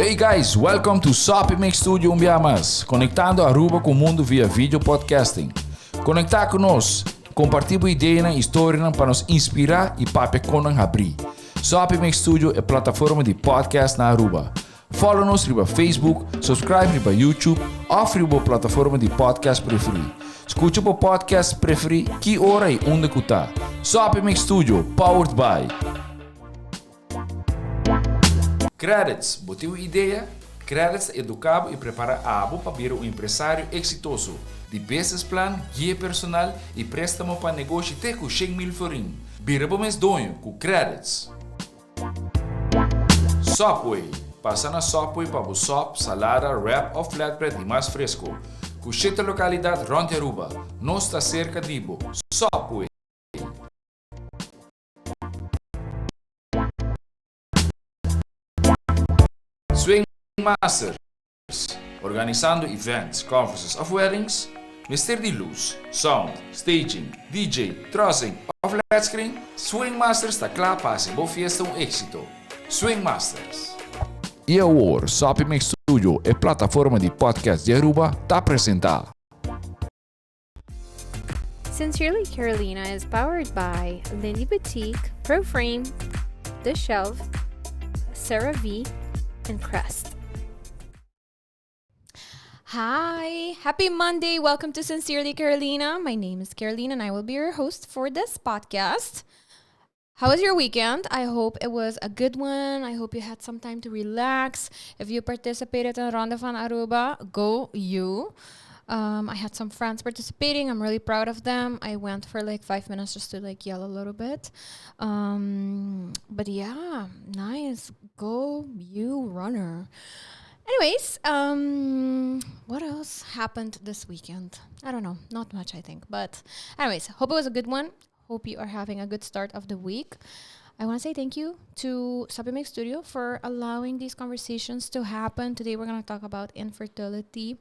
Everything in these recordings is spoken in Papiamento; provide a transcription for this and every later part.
Hey guys, welcome to Soppy Mix Studio un bia mas, conectando Aruba cu mundo via video podcasting. Conecta cu nos, comparti bo ideanan y historianan pa nos inspira y papia con nan habri. Soppy Mix Studio e plataforma di podcast na Aruba. Follow nos riba Facebook, subscribe riba YouTube of riba bo plataforma di podcast preferi. Scucha bo podcast preferi ki ora y unda cu ta. Soppy Mix Studio, powered by. Credits, bo tin un idea? Credits ta educa bo y prepara abo pa bira un empresario exitoso. Di business plan, guia personal y prestamo pa negoshi te cu 100,000 florin. Bira bo mes doño cu Credits. Subway, Pasa na Subway pa bo sop, salada, wrap of flatbread di mas fresco. Cu shete localidad rond di Aruba. Nos ta cerca di bo. Subway. Swing Masters, organisando events, conferences of weddings, mester di luz, sound, staging, DJ, trussing of LED screen? Swing Masters ta kla pa hasi bo fiesta un éxito. Swing Masters. I awor, Soppy Mix Studio, e plataforma di podcast di Aruba, ta presenta. Sincerely Carolina is powered by Lindy Boutique, ProFrame, The Shelf, Sarah V, and Crest. Hi, happy Monday. Welcome to Sincerely Carolina. My name is Carolina and I will be your host for this podcast. How was your weekend? I hope it was a good one. I hope you had some time to relax. If you participated in Ronde van Aruba, go you. I had some friends participating. I'm really proud of them. I went for like 5 minutes just to like yell a little bit. But yeah, nice. Go you, runner. Anyways, what else happened this weekend? I don't know. Not much, I think. But anyways, hope it was a good one. Hope you are having a good start of the week. I want to say thank you to Mix Studio for allowing these conversations to happen. Today we're going to talk about infertility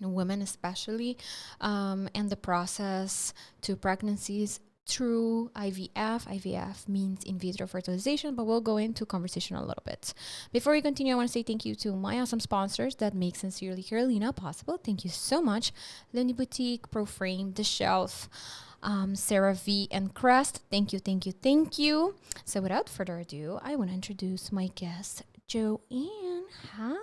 in women especially and the process to pregnancies through IVF. IVF means in vitro fertilization, but we'll go into conversation a little bit. Before we continue, I want to say thank you to my awesome sponsors that make Sincerely Carolina possible. Thank you so much. Lindy Boutique, ProFrame, The Shelf, Sarah V, and Crest. Thank you, thank you, thank you. So without further ado, I want to introduce my guest, Joanne. Hi.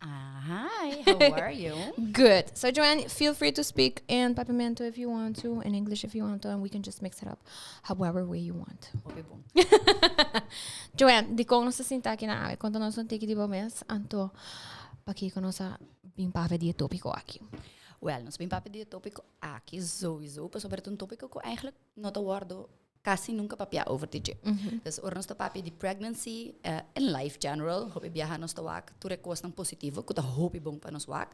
Hi, how are you? Good. So, Joanne, feel free to speak in Papiamento if you want to, in English if you want to, and we can just mix it up however way you want. Hopi bon. Joanne, di con nos a sinta aki na awe, conta nos un tiki di bo mes, anto pakico nos a bin papia di e topico aki. Well, nos a bin papia di e topico aki sowieso, pasobra ta un topico cu eigenlijk no ta wordo casi nunca papia over di dje. Dus ora nos ta papia di pregnancy in life general, hopi biaha nos ta wak tur e cosnan positivo, cu ta hopi bon pa nos wak,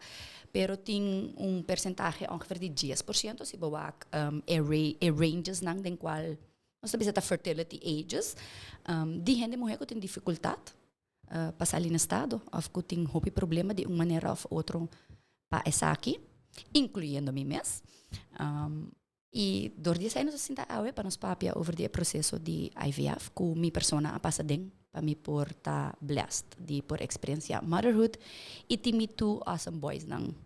pero tin un porcentahe ongeveer di 10% si bo wak e ranges nan den cual nos ta bisa ta fertility ages, di hende muher cu tin dificultad pa sali na estado of cu tin hopi problema di un manera of otro pa esaki, incluyendo mi mes. Y door di esey nos a sinta awe pa nos papia over di e proceso di IVF cu mi persona a pasa den pa mi por ta blessed di por experiencia motherhood y tin mi two awesome boys nan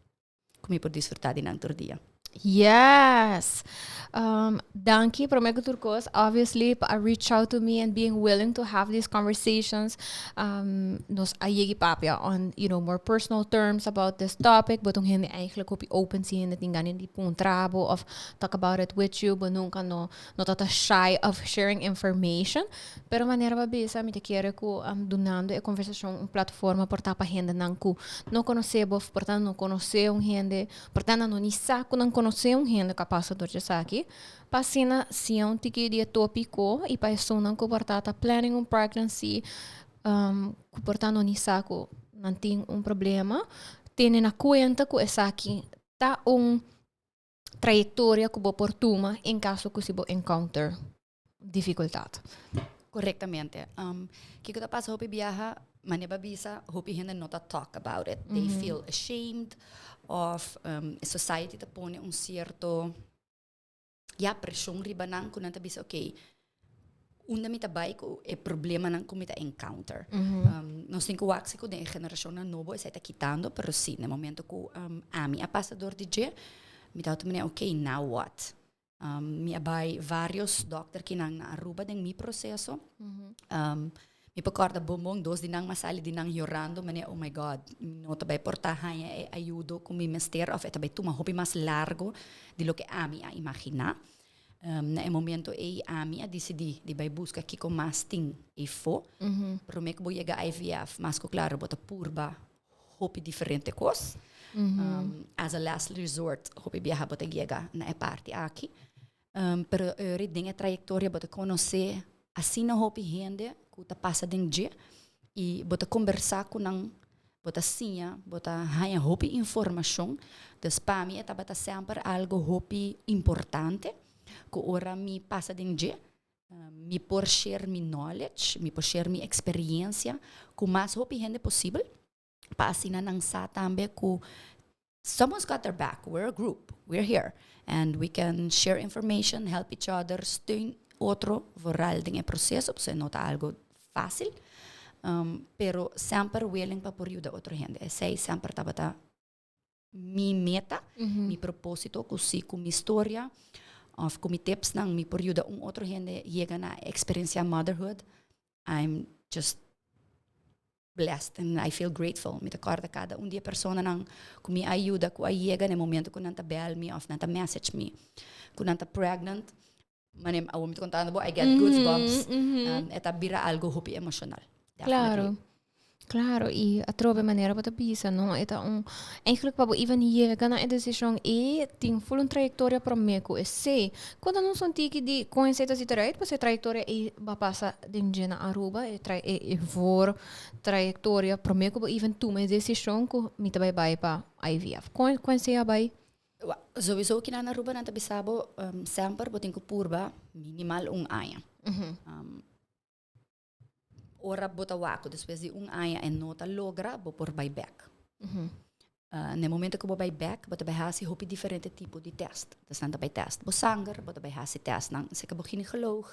cu mi por disfruta di nan tur dia. Yes. Danki, prome cu tur cos, obviously, pa reach out to me and being willing to have these conversations. Nos a yegi papia on more personal terms about this topic, but un hende eigenlijk hopi open si hende tin gana di puntra bo of talk about it with you, but nunca no ta shy of sharing information. Pero manera b'a bisa, mi ta kere cu dunando e conversacion un plataforma por ta pa hende nan cu no conoce bo, por ta no conoce un hende, por ta no ni sa cu nan conoce un hende cu a pasa door esaki. Pa asina siña un tiki di e topico y pa esunnan cu por ta planning un pregnancy, cu por ta no ni sa cu nan tin un problema, tene na cuenta cu esaki ta un trayectoria cu bo por tuma en caso cu si bo encounter dificultad. Correctamente. Kico ta pasa hopi biaha, manera b'a bisa, hopi hende no ta talk about it. They feel ashamed of society ta pone un cierto, ja, presion riba nan cu nan ta bisa, okay, Unda mi ta bai ku e problemanan ku mi ta encounter. Nos tin ku wak si ku den e generashonnan nobo esei ta kitando, pero si, na e momento ku ami a pasa dor di dje, mi tabata manera, ok, now what? Mi a bai varios dokter kinan na Aruba den mi proseso. Mi por kòrda bon bon dos di nan m'a sali di nan yorando manera, oh my God, mi no ta bai por ta haña e ayudo ku mi mester òf e ta bai tuma hopi mas largo di loke ami a imaginá. Na e momento ei ami a disidí di bai buska kiko mas tin eifó. Promé ku bo yega IVF, mas ku klaro bo ta purba hopi diferente kos. As a last resort, hopi biaha bo ta yega na e parti aki. Pero ori den e trayektoria bo ta konosé asina hopi hende ku ta pasa den dje i bo ta kombersá ku nan, bo ta siña, bo ta haña hopi informashon. Dus pa mi e tabata semper algo hopi importante ku ora mi pasa den dje, mi por share mi knowledge, mi por share mi eksperiencia ku mas hopi hende posibel, pa asina nan sa tambe ku someone's got their back, we're a group, we're here and we can share information, help each other, steun otro vooral den e proceso, pasobra no ta algo fácil, pero semper willing pa por yuda otro hende. Esei semper tabata mi meta, mi propósito, ku si ku mi storia of ku mi tipsnan mi por yuda un otro hende yega na experiencia motherhood, I'm just blessed and I feel grateful. Mi ta kòrda kada un di e personanan ku mi a yuda ku a yega na e momento ku nan ta bèl mi òf nan ta message mi ku nan ta pregnant. Mane awor mi ta kontando bo, I get goosebumps. E ta bira algo hopi emoshonal. Claro. Claro, y atrobe manera bo ta bisa, no? E ta un, eigenlijk pa bo even yega na e decision e tin full un trayectoria prome cu esey. Conta nos un tiki di con esey ta zit eruit, pasobra e trayectoria ey ba pasa den dje na Aruba, e tra e e voor trayectoria prome cu bo even tuma e decision cu mi ta bay bay pa IVF. Con con esey a bay? Sowieso kinan na Aruba nan ta bisa bo semper bo tin cu purba minimal un aña. Ora bo ta wak ku despues di un aña e no ta logra, bo por bai bèk. Na e momento ku bo bai bèk, bo ta bai hasi hopi diferente tipo di tèst. Dus nan ta bai tèst bo sanger, bo ta bai hasi tèstnan serka bo ginekoloog,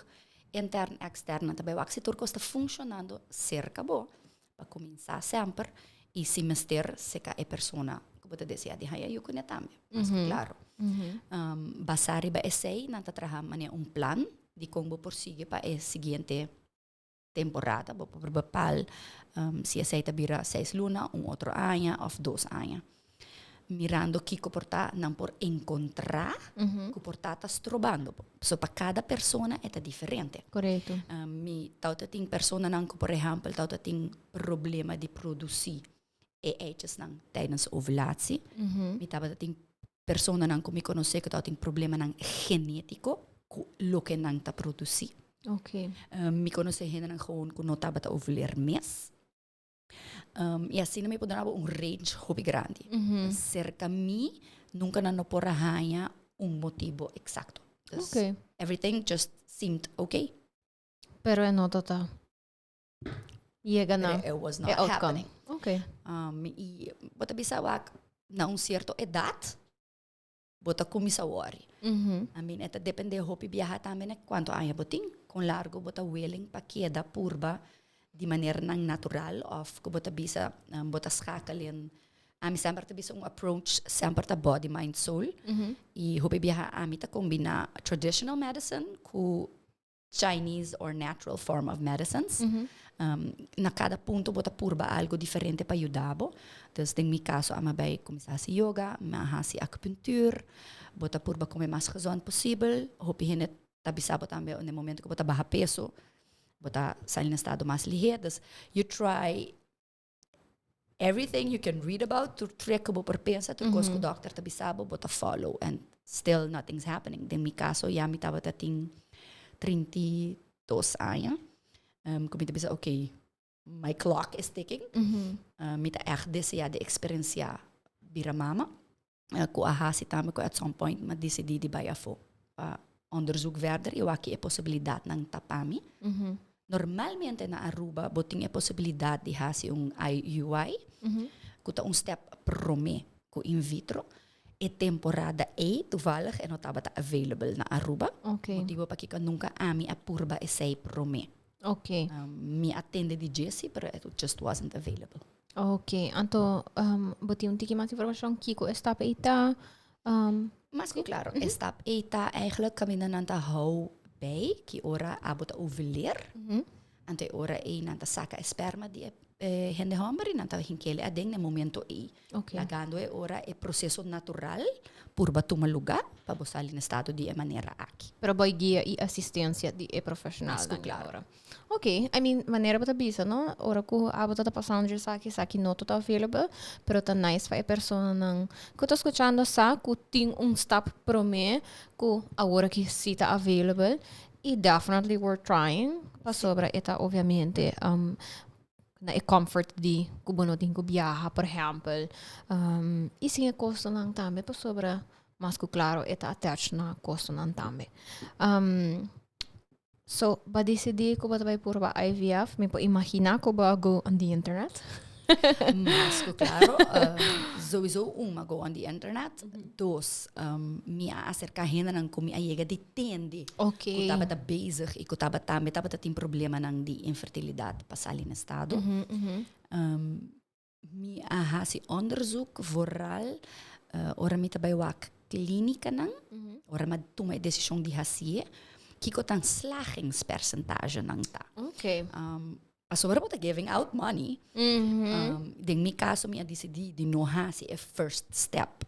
intern, ekstern, nan ta bai wak si tur kos ta funshonando serka bo pa kuminsá semper i si mester serka e persona ku bo ta deseá di haña yu kuné tambe, mas ku klaro. Basá riba esei nan ta traha manera un plan di kon bo por sigui pa e siguiente temporada. Bo por bepal si esei ta bira seis luna, un otro aña of dos aña. Mirando kiko por ta nan por encontra ku por ta ta strobando bo. So pa kada persona e ta diferente. Korekto. Mi tawata tin personanan ku por ehèmpel tawata tin problema di produsí e eitjesnan tijdens ovulatie. Mi tabata tin personanan ku mi konosé ku tabatin problemanan genétiko ku loke nan ta produsí. Okay. Mi konosé hendenan gewoon ku no tabata ovuleer mes. I asina mi por duna bo un range hopi grandi. Serka mi nunka nan no por a haña un motibo eksakto. Dus Okay. everything just seemed okay. Pero e no ta ta yega na Pero it was not e outcome. happening. Okay. I bo ta bisa wak na un sierto edat bo ta kuminsá wòri. I mean, e ta dependé hopi biaha tambe na kuantu aña bo tin, kon largu bo ta willing pa keda purba di maneranan natural òf ku bo ta bisa bo ta schakel in. Ami semper ta bisa un approach semper ta body, mind, soul. I hopi biaha ami ta kombiná traditional medicine ku Chinese or natural form of medicines. Na cada punto bo ta purba algo diferente pa yuda bo. Dus den mi caso a bay cuminsa haci yoga, mi a haci acupuntuur, bo ta purba come mas gezond posibel. Hopi hende ta bisa bo tambe na e momento cu bo ta baha peso, bo ta sali na estado mas lihe. Dus you try everything you can read about, tur trick ku bo por pensa, tur kos ku dokter ta bisa bo, bo ta follow and still nothing's happening. Den mi kaso ya mi tabata tin 32 aña, ku mi ta bisa okay, my clock is ticking, mi ta ègt desea di eksperensiá bira mama, ku a hasi tambe ku at some point mi a disidí di bai afó pa onderzoek verder i wak ki e posibilidatnan ta pa mi. Normalmente na Aruba bo tin e posibilidat di hasi un IUI, ku ta un step promé ku in vitro. E temporada ei toevallig e no tabata available na Aruba. Motibo pakiko nunca ami a purba esei prome. Mi a tende di dje si, pero it just wasn't available. Ok, anto bo tin un tiki mas informacion kico e stap ei ta? Mas cu claro, e stap ei ta eigenlijk caminda nan ta hou bij ki ora abo ta ovuleer. Anto e ora ei nan ta saca e sperma di e hende homber y nan ta hinkele aden na e momento ei. Lagando e ora e proceso natural purba tuma luga pa bo sali na estado di e manera aki. Pero bo guia y asistencia di e profesional Mas cu claro. Ora. Ok, I mean, manera bo ta bisa, no? Ora cu abo ta pasando dje esaki, esaki no ta available, pero ta nice pa e personanan cu ta scuchando sa cu tin un stap prome cu awor aki si ta available y definitely worth trying pasobra e ta obviamente na e comfort di cu bo no tin cu biaha, por ehempel, y sin e costonan tambe pasobra mas cu claro e ta attached na costonan tambe. So, bo a disidí ku bo ta bai purba IVF, mi por imaginá ku bo a go on the internet. Mas ku klaro. Sowieso un, a go on the internet. Dos, mi a aserká hendenan ku mi a yega di tende ku tabata bezig i ku tabata tambe tabata tin problemanan di infertilidat pa sali na estado. Mi a hasi onderzoek vooral ora mi ta bai wak klínikanan, ora mi a tuma e desishon di hasié, kiko ta slagingspersentagenan ta. Pasobra bo ta giving out money. Den mi kaso mi a disidí di no hasi e first step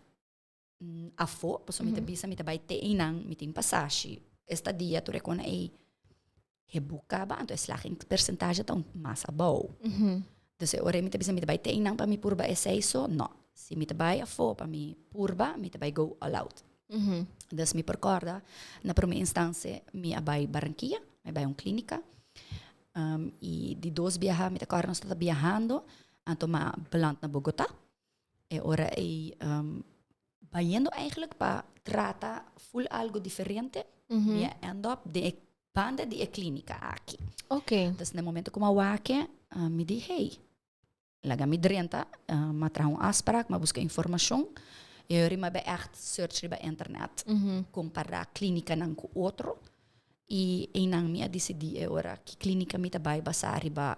afó, pasobra mi ta bisa mi ta bai te einan, mi tin pasashi, estadia tur e kona ei. E buka ba, anto e slagingspercentage ta un mas abou. Dus e ora mi ta bisa mi ta bai te einan pa mi purba esei so, no. Si mi ta bai afó pa mi purba, mi ta bai go all out. Dus mi por kòrda, na promé instansia mi a bai Barranquilla, mi a bai un klínika. I di dos biaha mi ta kòrda nos tabata biahando, anto mi a beland na Bogotá. E ora ei bayendo eigenlijk pa trata full algo diferente, mi a end up den e banda di e klínika aki. Dus na e momento ku mi a wak e, mi di hey, laga mi drenta, mi a traha un afspraak, mi a buska informashon, i ora mi a bai ègt search riba internet, kompará klínikanan ku otro, i einan mi a disidí e ora ki klínika mi ta bai basá riba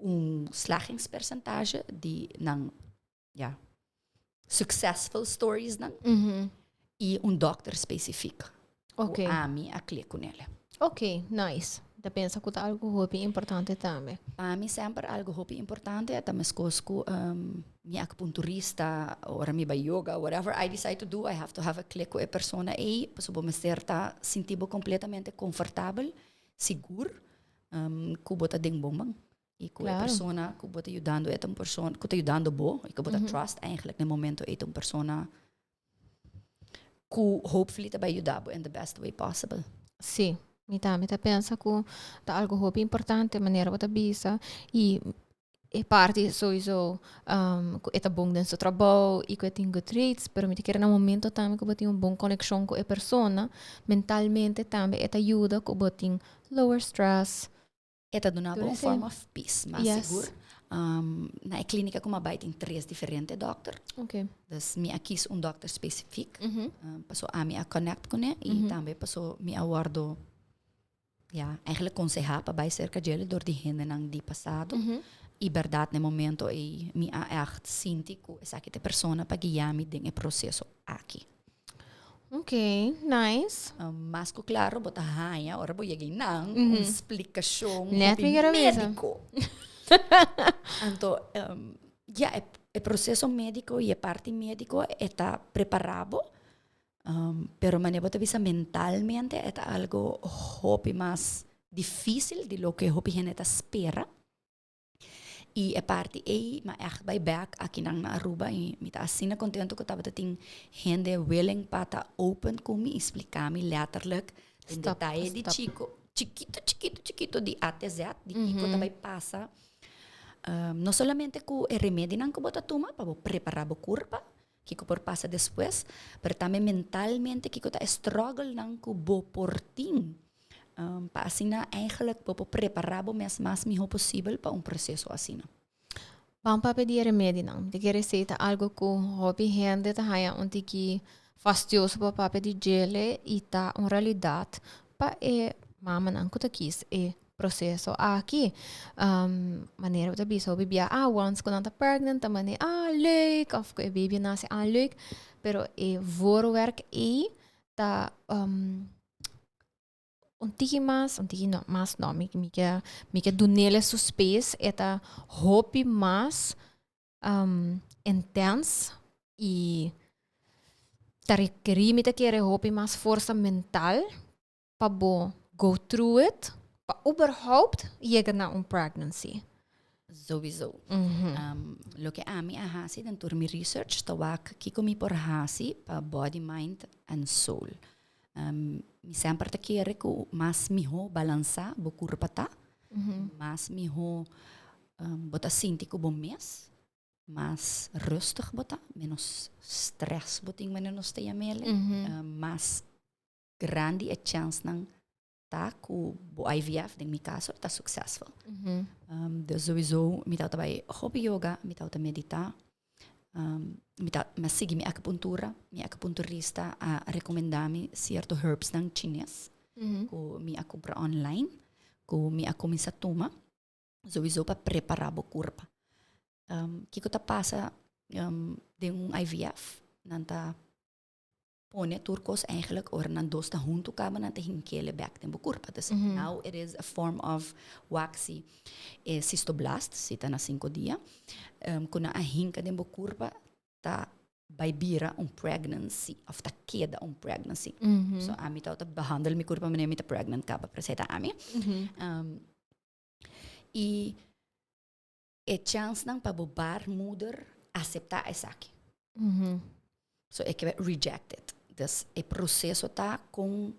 un slagingspercentage di nan ja, successful stories nan y un dokter specifiek. Ku ami a klik ku nele. Ok, nice. Ta pensa ku ta algo hopi importante tambe. Pa mi semper algo hopi importante ta meskos ku mi akupunturista, ora mi bai yoga, whatever I decide to do, I have to have a click ku e persona ei, pasobra bo mester ta sinti bo kompletamente konfortabel, sigur. Ku bo ta den bon man i ku e persona ku bo ta yudando e ta un persona ku ta yudando bo i ku bo ta trust eigenlijk na e momento ei ta un persona ku hopefully ta bai yuda bo in the best way possible. Sí, mi tambe ta pensa ku ta algo hopi importante manera bo ta bisa i e parti sowieso ku e ta bon den su trabou i ku e tin good traits, pero mi ta kere na momento tambe ku bo tin un bon konekshon ku e persona, mentalmente tambe e ta yuda ku bo tin lower stress. E ta duna bo un form of peace, mas sigur. Na e klinika ku mi a bai tin tres diferente dòkter. Dus mi a kis un dòkter spesifik, pasobra ami a connect kuné i tambe pasobra mi a wòrdu Ya, eigenlijk konsehá pa bai serka djele dor di hendenan di pasado. I bèrdat na e momento ei mi a ègt sinti ku esaki ta e persona pa guia mi den e proseso aki. Ok, nice. Mas ku klaro bo ta haña ora bo yega einan un splikashon hopi médiko. Anto, ya, e proseso médiko i e parti médiko e ta prepará bo. Pero manera bo ta bisa mentalmente e ta algo hopi mas difícil di loke hopi hende ta spera. I e parti ei mi a ègt bai bèk akinan na Aruba i mi ta asina kontentu ku tabata tin hende willing pa ta open ku mi i splika mi lèterlik den detaye di chiko, chikito chikito chikito di A te Z di kiko ta bai pasa. No solamente ku e remedinan ku bo ta tuma pa bo prepará bo kurpa, Kiko por pasa despues, pero tambe mentalmente kiko ta e struggle-nan ku bo por tin pa asina eigenlijk bo por prepará bo mes mas mihó posibel pa un proseso asina. Ban papia di e remedinan. Mi ta kere esei ta algo ku hopi hende ta haña un tiki fastioso pa papia di djele i ta un realidat pa e mamanan ku ta kis e proseso aki. Manera bo ta bisa hopi bia, ah, once ku nan ta pregnant ta mane, ah, leuk, òf ku e baby a nase, ah, leuk. Pero e voorwerk ei ta un tiki mas, un tiki no, mas no, mi mi ke mi ke dunele su space, e ta hopi mas intens i ta rekerí mi ta kere hopi mas forsa mental pa bo go through it, pa uberhaupt yega na un pregnancy. Sowieso. Loke ami a hasi den tur mi research ta wak kiko mi por hasi pa body, mind and soul. Mi semper ta kere ku mas miho balansa bo kurpa ta, mas miho bo ta sinti ku bo mes, mas rustig bo ta, menos stress bo tin wanneer nos ta yam'ele, mas grandi e chènsnan ta ku bo IVF, den mi kaso, ta successful. Dus sowieso mi tabata bai hopi yoga, mi tabata meditá, mi ta mi a sigui mi acupuntura, mi acupunturista a rekomendá mi sierto herbsnan chines ku mi a kumpra online, ku mi a kuminsá tuma sowieso pa prepará bo kurpa. Kiko ta pasa den un IVF? Nan ta pone tur kos eigenlijk ora nan dos ta huntu kaba nan ta hinkele bek den bo kurpa. Dus now it is a form of wak si e cystoblast si ta na sinku dia ku nan a hinka den bo kurpa ta bai bira un pregnancy of ta keda un pregnancy. So ami tabata behandel mi kurpa manera mi ta pregnant kaba pero esei ta ami. I e chansnan pa bo baarmoeder acepta esaki. So e ke reject it. Dus e proceso ta con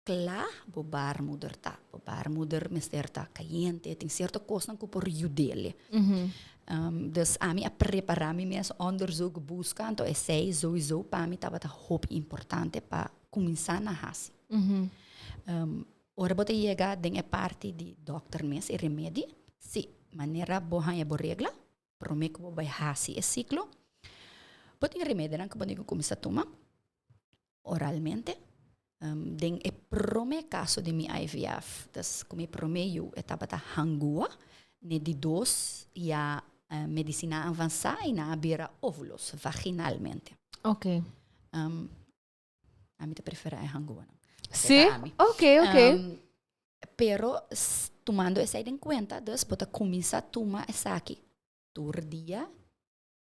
cla bo baarmoeder ta. Bo baarmoeder mester ta cayente, tin cierto cosnan cu por yudele. Dus ami a prepara mi mes onderzoek busca, anto esey sowieso pa mi tabata hopi importante pa cuminsa na haci. Ora bo ta yega den e parti di dòkter mes, e remedi, si, manera bo haña bo regla, promé ku bo bai hasi e siklo, bo tin remedinan ku bo tin ku kuminsá tuma oralmente. Den e promé kaso di mi IVF, dus ku mi promé yu, e tabata hangua, n'e di dos ya medisina avansá i nan a bira óvulos vaginalmente. Oké. Ami ta preferá e hanguanan. Sí? Ok, ok. Um, pero tumando esei den cuenta, dus bo ta cuminsa tuma esaki tur dia,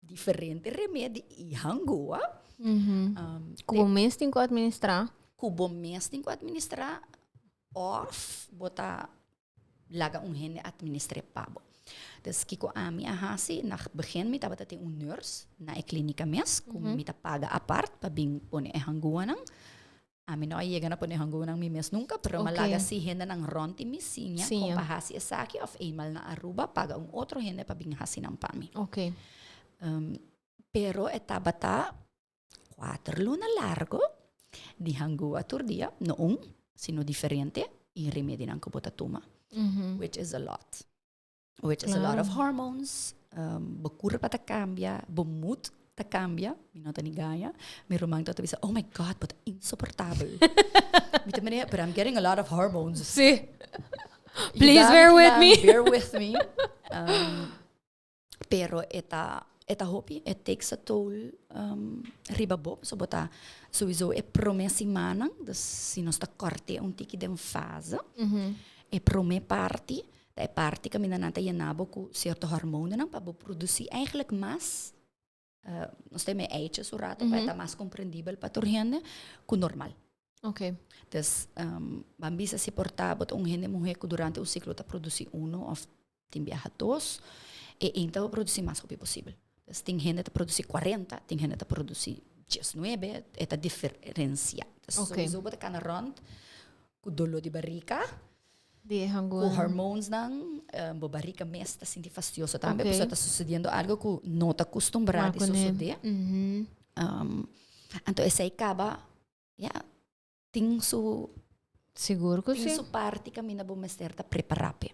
diferente remedi y hangua. Ku bo mes tin ku administrá. Ku bo mes tin ku administrá of bo ta laga un hende administr'é pa bo. Dus kiko ami a hasi, na begin mi tabata tin un nurse na e klinika mes, ku mi ta paga apart pa bin pone e hanguanan. Ami no a yega na pone hanguanan mi mes nunka, pero mi a laga si hendenan rònt di mi siña kon pa hasi esaki òf eenmaal na Aruba paga un otro hende pa bin hasi nan pa mi. Pero e tabata kuater luna largo di hangua tur dia, no un, sino diferente, y remedinan ku bo ta tuma, which is a lot. Which is a lot of hormones, bo kurpa ta kambia, bo mood ta kambia, mi no ta ni gaña. Mi ruman ta bisa, oh my God, bo ta insoportabel. Mi ta manera, but I'm getting a lot of hormones. Sí. Please bear with me. Bear with me. Pero e ta e ta hopi, e takes a toll riba bo, so bo ta souiso e prome simannan, dus si nos ta kòrt'é un tiki den fase, e prome parti ta e parti kaminda nan ta yena bo ku sierto hormonenan pa bo produsí eigenlijk mas, nos ta yama e eitje su rato pa e ta mas komprendibel pa tur hende, ku normal. Dus ban bisa si por ta bo ta un hende muhé ku durante un siklo ta produsí uno òf tin biaha dos, e ein ta produsí mas hopi posibel. Dus tin hende ta produsí kuarenta, tin hende ta produsí diesnuebe, e ta diferensiá. Dus souiso bo ta kana rònt ku doló di barika, ku hormoonsnan, bo barika mes ta sinti fastioso tambe, pasobra ta susediendo algu ku no ta kustumbrá di sosodé. Anto esei kaba Ya, tin su Sigur ku tin si. su parti kaminda bo mester ta prepará p'e.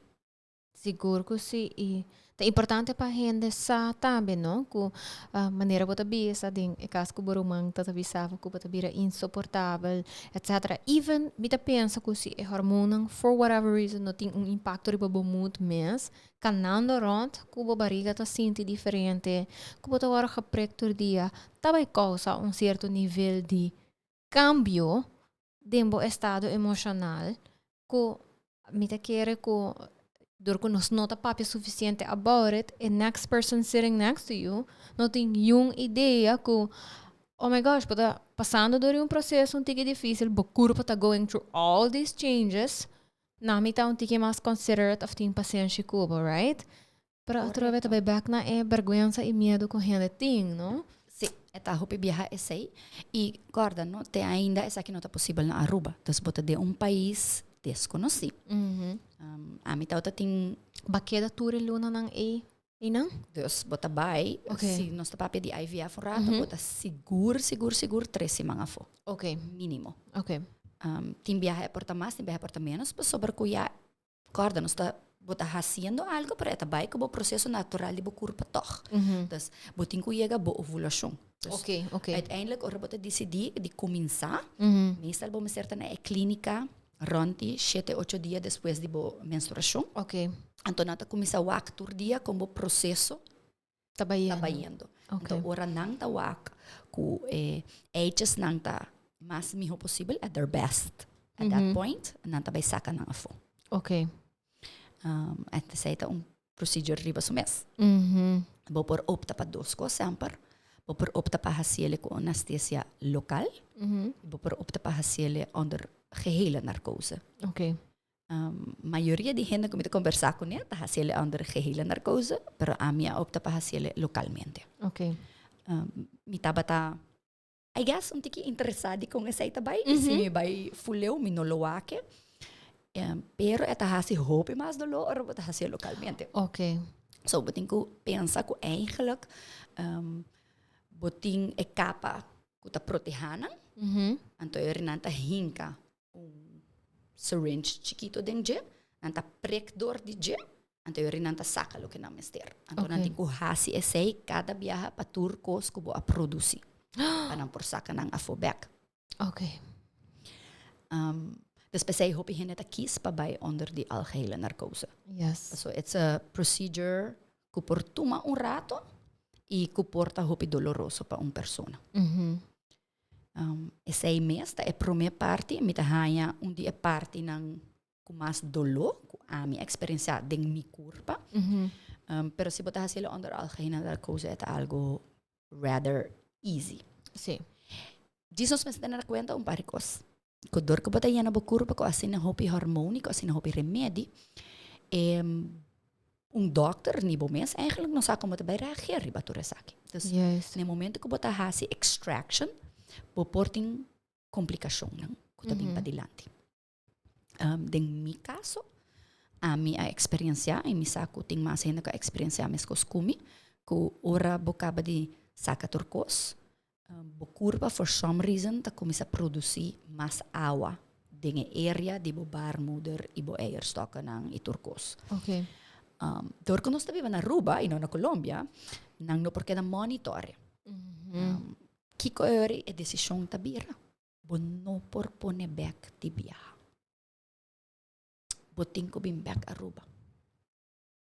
Sigur ku si i ta importante pa hende sa tambe no ku manera bo ta bisa den e kas ku bo ruman ta ta bisa bo ku bo ta bira insoportabel etcetera. Even mi ta pensa ku si e hormonnan for whatever reason no tin un impakto riba bo mood mes, kanando rònt ku bo bariga ta sinti diferente, ku bo ta wòrdu geprek tur dia, ta bai kousa un sierto nivel di kambio den bo estado emoshonal ku mi ta kere ku dor ku nos no ta papia sufisiente about it, e next person sitting next to you no tin niun idea ku oh my gosh bo ta pasando dor di un proseso un tiki difisil, bo kurpa ta going through all these changes, nan mi ta un tiki mas considerate of tin pasenshi ku bo, right? Pero atrobe ta bai bek na e bergwensa i miedu ku hende tin, no? Sí, e ta hopi biaha esei. I kòrda, no, te ainda esaki no ta posibel na Aruba. Dus bo ta den un pais deskonosí. Ami tabata tin. Bo a keda tur e lunanan ei einan? Dus bo ta bai, si nos ta papia di IVF un rato, bo ta sigur, sigur, sigur tres siman afó. Mínimo. Tin biaha e por ta mas, tin biaha e por ta ménos, pasobra ku ya Kòrda, nos ta, bo ta hasiendo algo, pero e ta bai ku bo proseso natural di bo kurpa tòg. Dus, bo tin ku yega bo ovulashon. Dus, uiteindelijk ora bo ta disidí di kuminsá, meestal bo mester ta na e klínika rònt di shete, ocho dia despues di bo menstruashon. Anto nan ta kuminsá wak tur dia kon bo proseso Ta bayendo. Ta bayendo. Anto ora nan ta wak ku e eitjesnan ta mas miho posibel, at their best at that point, nan ta bai saka nan afó. En esei ta un procedure riba su mes. Bo por opta pa dos kos semper. Bo por opta pa hasiele ku anestesia lokal. Bo por opta pa hasiele onder gehele narkose. Mayoria di hende ku mi ta kombersá kuné ta hasi el under gehele narkose, pero ami a opta pa hasi el lokalmente. Mi tabata, I guess, un tiki interesá di kon esei ta bai. Si mi bai fuleu mi no lo wak e. Pero e ta hasi hopi mas doló ora bo ta hasié lokalmente. So bo tin ku pensa ku eigenlijk bo tin e kapa ku ta protehá nan, anto e nan ta hinka un syringe chikito den dje, nan ta prik door di dje, anto yori nan ta saka loke nan mester. Anto nan tin ku hasi esei kada biaha pa tur kos ku bo a produsi, pa nan por saka nan afó bèk. Dus p'esei hopi hende ta kis pa bai onder di algehele narkose. Paso it's a procedure ku por tuma un rato i ku por ta hopi doloroso pa un persona. Esei mes ta e promé parti, mi ta haña un di e partinan ku mas doló ku ami a eksperensiá den mi kurpa. Pero si bo ta hasiel onder algehele narkose e ta algo rather easy. Djis nos mester tene na kuenta un par di kos. Ku dor ku bo ta yena bo kurpa ku asina hopi hormon i ku asina hopi remedi, un dòkter ni bo mes eigenlijk no sa kon bo ta bai reageer riba tur esaki. Dus na e momento ku bo ta hasi extraction, bo por tin komplikashonnan ku ta bin padilanti. Den mi kaso, ami a eksperensiá i mi sa ku tin mas hende ku a eksperensiá meskos ku mi, ku ora bo kaba di saka tur kos, bo kurpa for some reason ta kuminsá produsí mas awa den e area di bo baarmoeder i bo eierstokkennan i tur kos. Dor ku nos ta biba na Aruba i no na Colombia, nan no por keda monitore. Kiko e ora e desishon ta bira? Bo no por pone bek di biaha. Bo tin ku bin bek Aruba.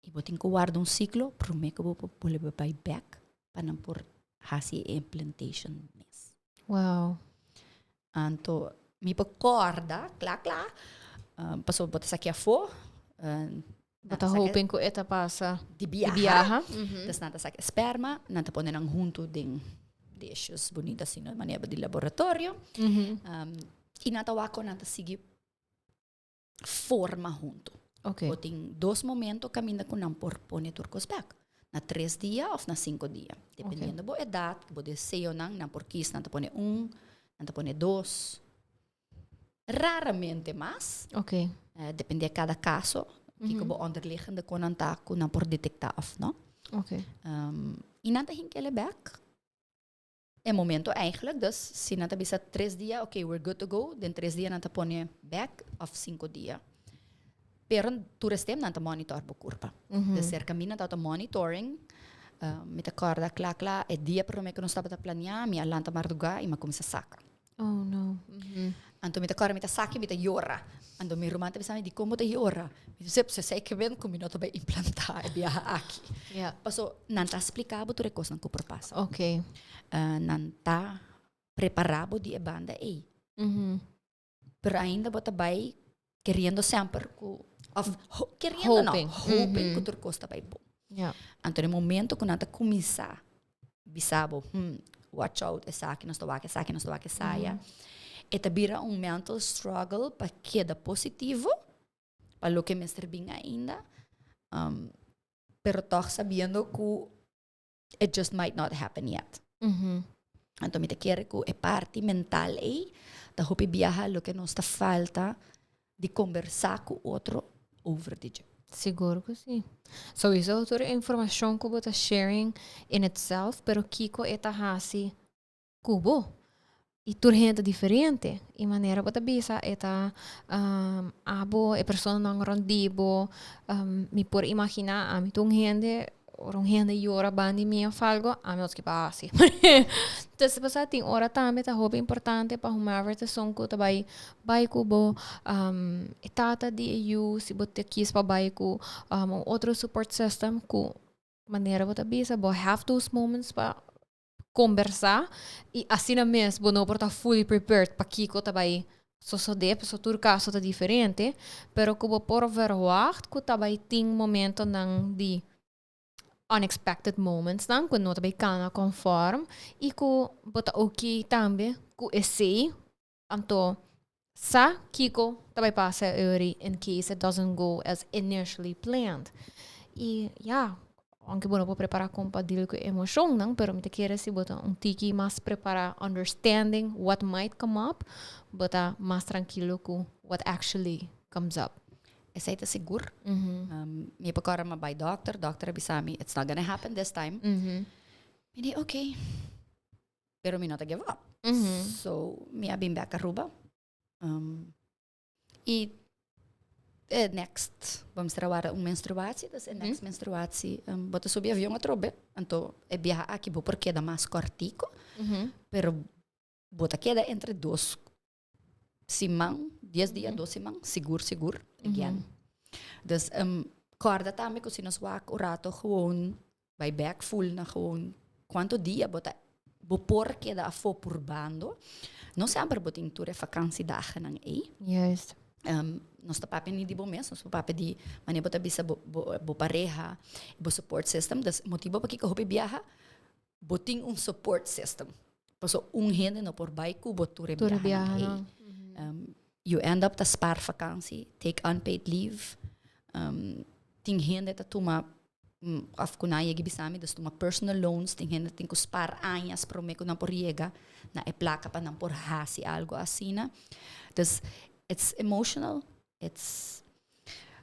I bo tin ku warda un siklo promé ku bo por bolbe bai bek pa nan por hasi e implantation mes. Wow. Anto mi por kòrda kla kla, pasobra bo ta saki afó. Bo ta hoping ku e ta pasa di biaha. Dus nan ta saka e sperma, nan ta pone nan huntu den dishes bunita asina manera di laboratorio. I nan ta wak ku nan ta sigui forma huntu. Bo tin dos momento kaminda ku nan por pone tur kos bèk. Na tres dia òf na sinku dia. Dependiendo bo edat, bo deseonan, nan por kis nan ta pone un, nan ta pone dos. Raramente mas. Depende cada caso. Kiko bo onderliggende kon nan ta ku nan por detekta of no. I nan ta hinkele bek. E momento eigenlijk, dus si nan ta bisa tres dia, ok, we're good to go, den tres dia nan ta pone bek of sinku dia. Pero tur estem nan ta monitor bo kurpa. De serka mi nan tabata monitoring. Mi ta kòrda kla kla e dia promé ku nos tabata planeá, mi a lanta mardugá i mi a kuminsá saka. Oh no. Anto mi ta kòrda mi ta saka i mi ta yora. Anto mi ruman ta bisa mi, dikon bo ta yora? Mi ta bisa, esei ke ben ku mi no ta bai implantá e biaha aki. Paso nan ta splika bo tur e kosnan ku por pasa. Nan ta prepará bo di e banda ei. Pero ainda bo ta bai keriendo semper ku, of keriendo no, Hoping. hoping ku tur kos ta bai bon. Anto den momento ku nan ta kuminsá bisa bo, watch out, esaki nos ta wak, esaki nos ta wak, esaya, e ta bira un mental struggle pa keda positivo pa loke mester bin ainda, pero tòg sabiendo ku it just might not happen yet. Anto mi ta kere ku e parti mental ei ta hopi biaha loke nos ta falta di kombersá ku otro over di dje. Sigur ku si. Souiso tur e informashon ku bo ta sharing in itself, pero kiko e ta hasi ku bo. I tur hende ta diferente. I manera bo ta bisa e ta abo, e personanan rond di bo. Mi por imaginá ami ta un hende, ora un hende yora banda di mi òf algo, ami no ta kiba hasi. Entonces pasá tin ora tambe ta hopi importante pa whomever ta esun ku ta bai bai ku bo, e tata di e yu, si bo ta kis pa bai ku un otro support system ku manera bo ta bisa bo have those moments pa kombersá i asina mes bo no por ta fully prepared pa kiko ta bai sosodé, pasobra tur kaso ta diferente, pero ku bo por verwagt ku ta bai tin momentonan di unexpected momentsnan ku no ta bai kana konform i ku bo ta oké tambe ku esei. Anto sa kiko ta bai pasa eri in case it doesn't go as initially planned. I ya, aunke bo no por prepara kon pa deal ku e emoshonnan, pero mi ta kere si bo ta un tiki mas prepara understanding what might come up, bo ta mas trankilo ku what actually comes up. Esei ta sigur. Mi por kòrda mi a bai dòkter, dòkter a bisa mi, it's not gonna happen this time. Mi di, okay. Pero mi no ta give up. So mi a bin bek Aruba. I e next, bo mester a warda un menstruatie, dus e next menstruatie bo ta subi avion atrobe. Anto e biaha aki bo por keda mas kortiko, pero bo ta keda entre dos siman, dies dia, dos siman, sigur sigur, again. Dus kòrda tambe ku si nos wak un rato gewoon bai bèk ful na gewoon kuantu dia bo ta bo por keda afó purbando. No semper bo tin tur e vakansidagennan ei. Juist. Nos ta papia ni di bo mes, nos ta papia di manera bo ta bisa bo bo bo pareha, bo support system. Dus motibo pakiko hopi biaha bo tin un support system. Paso un hende no por bai ku bo tur e biahanan ei. You end up ta spaar vakantie, take unpaid leave. Tin hende ta tuma, of ku nan yega bisa mi, dus tuma personal loans, tin hende tin ku spaar añas promé ku nan por yega na e plaka pa nan por hasi algo asina. Dus it's emotional, it's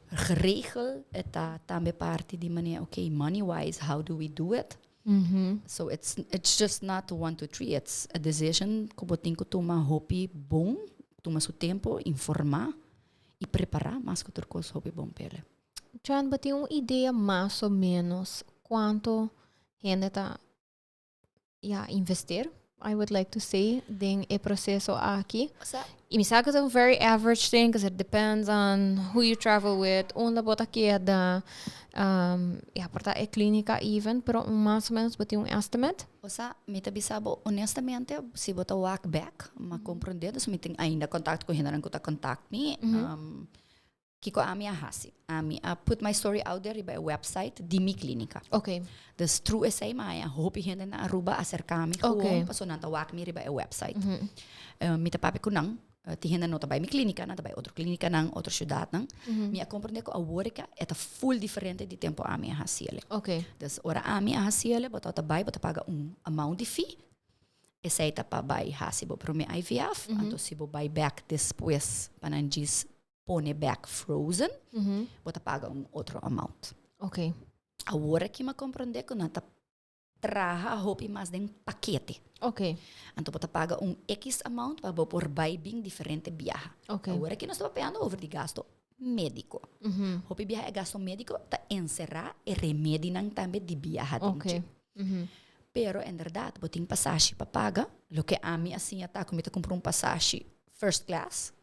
geregel, e ta tambe parti di manera, okay, money wise, how do we do it? So it's just not one, two, three, it's a decision ku bo tin ku tuma hopi bon, tuma su tempo, informá i prepará mas ku tur kos hopi bon p'ele. Jan, bo tin un idea mas o menos kuantu hende ta ja, investeer, I would like to say, den e proceso aki. Osea. I mi sa ku ta un very average thing, because it depends on who you travel with, unda bo ta keda, ja, por ta e klínika even, pero un mas o menos bo tin un estimate? Osea, mi ta bisa bo honestamente, si bo ta wak bek, mi a komprondé, dus mi tin ainda kontakto ku hendenan ku ta kontakt mi, Kiko ami a hasi? Ami a put my story out there riba e website di mi klinika. Dus through esei mi a haña hopi hende na Aruba aserká mi gewoon pasobra nan ta wak mi riba e website. Mi ta papia ku nan. Tin hende no ta bai mi klinika, nan ta bai otro klinikanan, otro siudatnan. Mi a komprendé ku awor e ta full diferente di tempu ami a hasi el'e. Dus ora ami a hasi el'e bo ta bai bo ta paga un amount di fee. Esei ta pa bai hasi bo promé IVF. Anto si bo bai bèk despues pa nan djis pone bek frozen, bo ta paga un otro amount. Awor aki mi a comprende cu nan ta traha hopi mas den pakete. Anto bo ta paga un X amount pa bo por bay bin diferente biaha. Awor aki nos ta papiando over di gasto. médiko. Hopi biaha e gasto médiko ta enserá e remedinan tambe di biaha den dje. Pero inderdaad bo tin pasashi pa paga, loke ami a siña ta ku mi ta kumpra un pasashi first class.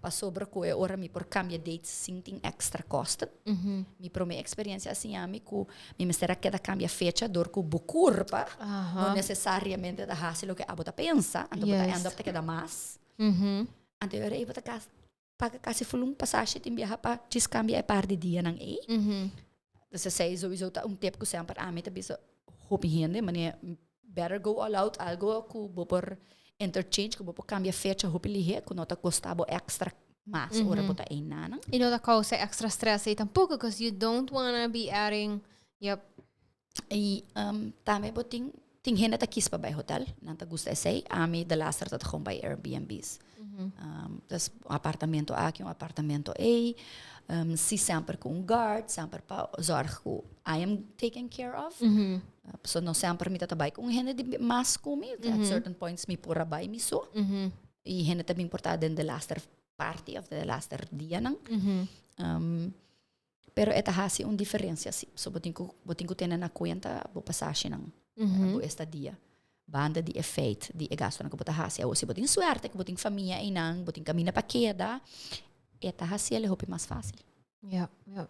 Pasobra ku e ora mi por kambia dates sin tin extra kosten. Mi promé eksperensia a siña mi ku mi mester a keda kambia fecha dor ku bo kurpa no nesesariamente ta hasi loke abo ta pensa, anto bo ta end up ta keda mas. Anto e ora ei bo ta paga kasi ful un pasashi tin biaha pa djis kambia e par di dianan ei. Dus esei souiso ta un tip ku semper ami ta bisa hopi hende, manera better go all out, algo ku bo por interchange, ku bo por kambia fecha hopi lihé, ku no ta kosta bo extra mas ora bo ta einanan. I no ta kousa extra stress ei tampoko, cause you don't wanna be adding, yep. I tambe bo tin tin hende ta kis pa bai hotel, nan ta gusta esei. Ami de laster ta gewoon bai Airbnb's. Dus un apartamento aki, un apartamento ei. Si semper ku un guard, semper pa zorg ku I am taken care of. Pasobra no semper mi ta ta bai ku un hende di mas ku mi. At certain points mi por a bai mi so. I hende ta bin por ta den de laster parti of de laster dianan. Pero e ta hasi un diferencia si. So bo tin ku bo tin ku tene na kuenta bo pasashinan, bo estadia. Banda di e feit di e gastunan ku bo ta hasi. Awor si bo tin suerte ku bo tin famia einan, bo tin kaminda pa keda, e ta hasi el hopi mas fásil. Ja, ja.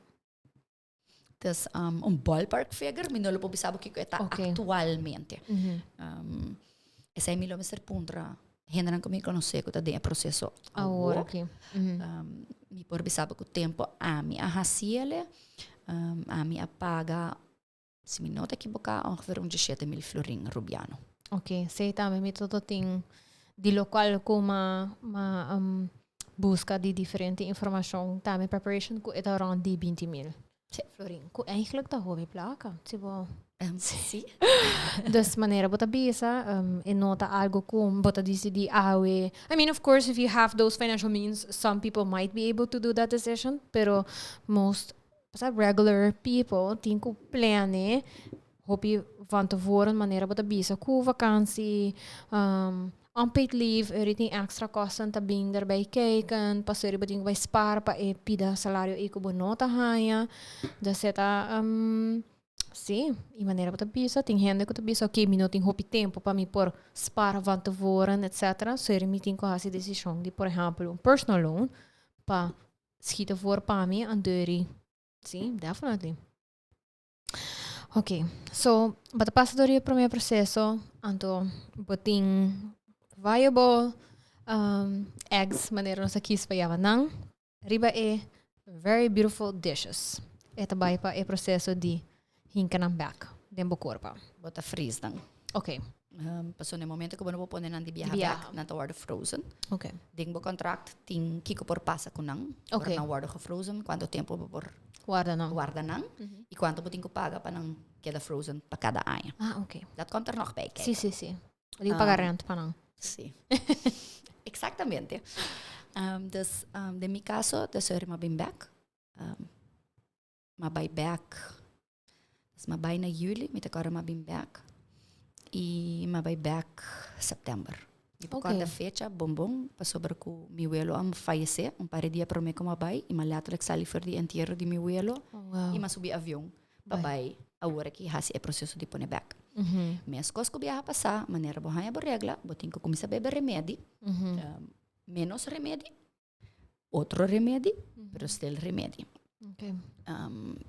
Dus un ballpark figure mi no lo por bisa bo kiko e ta aktualmente. Esei mi lo mester puntra hendenan ku mi konosé ku ta den e proseso awor. Awor aki. Mi por bisa bo ku tempu ami a hasi ele, ami a paga, si mi no ta ekiboká, ongeveer un diesshete mil florin rubiano. Oké, esei tambe mi ta tin di lokual ku m'a m'a buska di diferente informashon tambe preparation ku e ta rònt di binti mil. Florin, ku eigenlijk ta hopi plaka, si bo. Sí. Dus manera bo ta bisa, e no ta algo ku bo ta disidí awe. I mean, of course, if you have those financial means, some people might be able to do that decision, pero most, sa, regular people tin ku plane hopi van tevoren, manera bo ta bisa, ku vakansi, unpaid leave, eri tin extra kosten ta bin erbij kijken, pasobra bo tin ku bai spar pa e pida salario ei ku bo no ta haña. Dus e ta, sí, i manera bo ta bisa, tin hende ku ta bisa, oké, mi no tin hopi tempu pa mi por spar van tevoren, etcetera, so eri mi tin ku hasi desishon di, por ehèmpel, un personal loan pa schiet ervoor pa mi, anto eri, sí, definitely. Ok, so bo ta pasa door e prome proceso, anto bo tin viable um, eggs, manera nos a kies pa yama nan, riba e very beautiful dishes. E ta bai pa e proceso di hinka nan back den bo korpa. Bo ta freeze nan. Ok. Pasobra na e momento ku bo no por pone nan di biaha bek, nan ta wòrdu frozen. Ok. Den bo kontrakt tin kiko por pasa ku nan. Ok. Ora nan wòrdu gefrozen, kuantu tempu bo por Warda nan. warda nan i kuantu bo tin ku paga pa nan keda frozen pa kada aña. Ah, ok. Dat komt er nog bij kijken. Sí, sí, sí. Bo tin ku paga rent pa nan. Sí. Exactamente. Dus den mi kaso, de sorry m'a bin bek. M'a bai bek, dus m'a bai na juli, mi ta kòrda m'a bin bek i m'a bai bek sèptèmber. Mi por kòrda fecha bon bon pasobra ku mi welo a fayesé un par di dia promé ku m'a bai i m'a lèterlik sali for di entiero di mi welo i m'a subi avion pa bai awor aki hasi e proseso di pone bek. Meskos ku biaha pasá, manera bo haña bo regla, bo tin ku kuminsá bebe remedi, ménos remedi. Otro remedi, pero still remedi. Okay.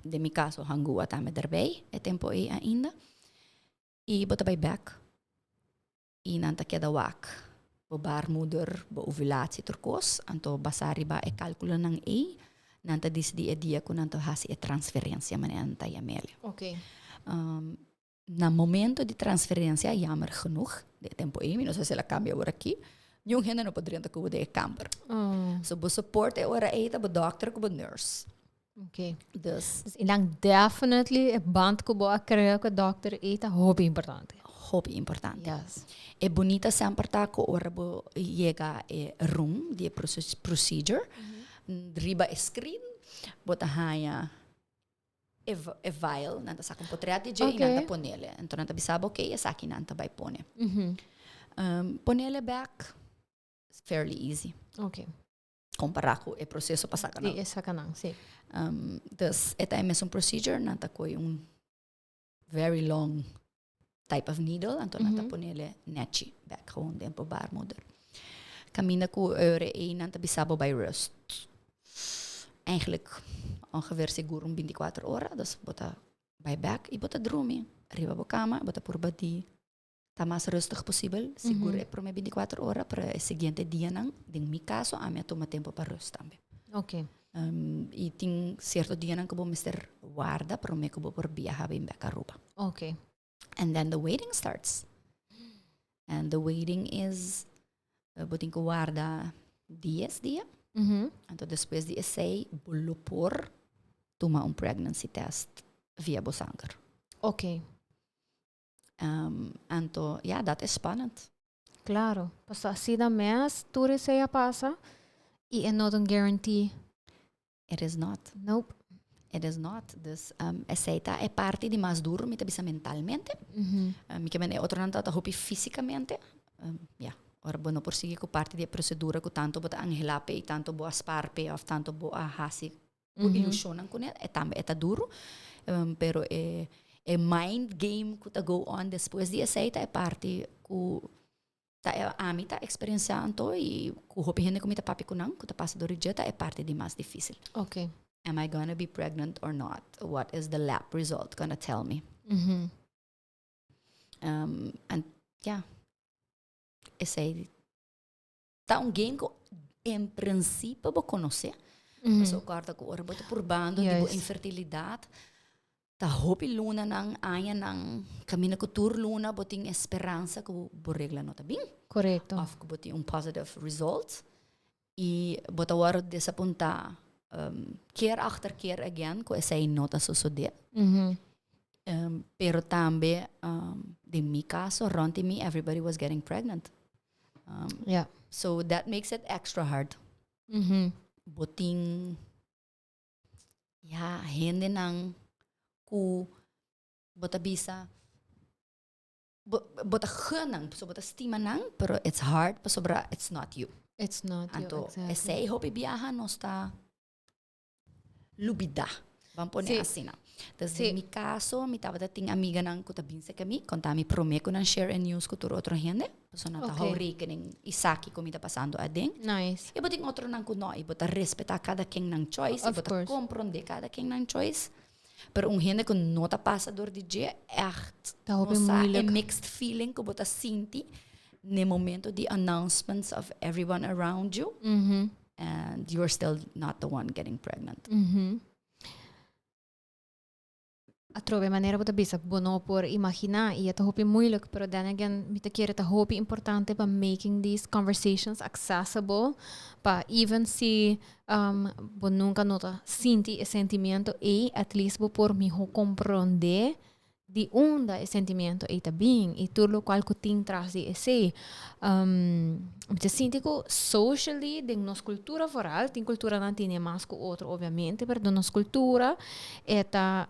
Den mi caso hangua tambe erbij, e tempo ei ainda. I bo ta bai bek i nan ta keda wak bo baarmoeder, bo ovulatie, tur kos. Anto basá riba e kalkulonan ei, nan ta disidí e dia ku nan ta hasi e transferensia, manera nan ta yam'el. Okay. Na momento di transferencia, jammer genoeg, de e tempo ei, mi no sa si el a cambia awor aki, niun hende no por drenta cu bo den e kamber. So bo support e ora ei ta bo dokter cu bo nurse. Okay. Dus. Dus inlang definitely e band cu bo a crea cu e dokter ei ta hopi importante. Hopi importante. Yes. E bunita semper ta cu ora bo yega e room di e procedure, riba e screen bo ta haña e, e vial, nan ta saca un potret di dje y nan ta ponele. Enton nan ta bisa bo, ok, esaki nan ta bai pone. Ponele back, it's fairly easy. Kompará ku e proseso pa saka nan. Di e saka nan, si. Dus e ta e mesun procedure, nan ta kohe un very long type of needle, anto nan ta ponele nechi bek gewoon den bo baarmoeder. Kaminda ku ora ei nan ta bisa bo bai rust. Eigenlijk ongeveer sigur un 24 ora, dus bo ta bai bek i bo ta drumi riba bo kama, bo ta purba di ta mas rustig posibel, sigur e prome 24 ora, pero e siguiente dianan, den mi kaso, ami a tuma tempo pa rust tambe. I tin sierto dianan ku bo mester warda prome ku bo por biaha bin bek Aruba. And then the waiting starts. And the waiting is, bo tin ku warda 10 dia. Anto despues di esei, bo lo por tuma un pregnancy test via bo sanger. Anto, ja, dat is spannend. Claro, pasobra asina mes tur esei a pasa y e no ta un guarantee. It is not. Nope. It is not. Dus esei ta e parti di mas duro, mi ta bisa mentalmente. Mi ke men e otronan ta hopi físicamente. Ja, ora bo no por sigui ku parti di e procedura ku tanto bo ta anhelá p'e y tanto bo a spaar p'e of tanto bo a hasi ku ilusionnan kuné, e tambe e ta duro. Pero e e mind game ku ta go on despues di esei ta e parti ku ta e ami ta eksperensiá anto i ku hopi hende ku mi ta papia ku nan ku ta pasa dor di dje ta e parti di mas difísil. Am I gonna be pregnant or not? What is the lab result gonna tell me? And ja, esei ta un game ku en prinsipio bo konosé. Pasobra kòrda ku ora bo ta purbando di bo infertilidat, ta hopi lunanan, añanan, kaminda ku tur luna bo tin e speransa ku bo regla no ta bin. Òf ku bo tin un positive result. I bo ta wòrdu desapuntá keer achter keer again ku esei no ta sosodé. Pero tambe den mi kaso rònt di mi everybody was getting pregnant. So that makes it extra hard. Bo tin ya hendenan ku bo ta bisa bo bo ta gun nan, pasobra bo ta stima nan, pero it's hard pasobra it's not you. It's not you, Anto exactly. esei hopi biaha nos ta lubida. Ban pone asina. Dus den mi kaso, mi tabata tin amiganan ku ta bin serka mi, konta mi promé ku nan share e news ku tur otro hende. Pasobra nan ta hou rekening i sa kiko mi ta pasando aden. I bo tin otronan ku no, i bo ta respetá kada ken nan choice, i bo ta komprondé kada ken nan choice. Pero un hende ku no ta pasa dor di dje, ègt no sa e mixed feeling ku bo ta sinti n'e momento di announcements of everyone around you. And you're still not the one getting pregnant. Atrobe manera bo ta bisa bo no por imagina y e ta hopi moeilijk, pero then again mi ta kere ta hopi importante pa making these conversations accessible pa even si bo nunca no ta sinti e sentimiento ey, at least bo por miho comprende di unda e sentimiento ei ta bin y tur locual cu tin tras di esey. Mi ta sinti cu socially den nos cultura vooral, tin culturanan tene mas cu otro obviamente, pero den nos cultura e ta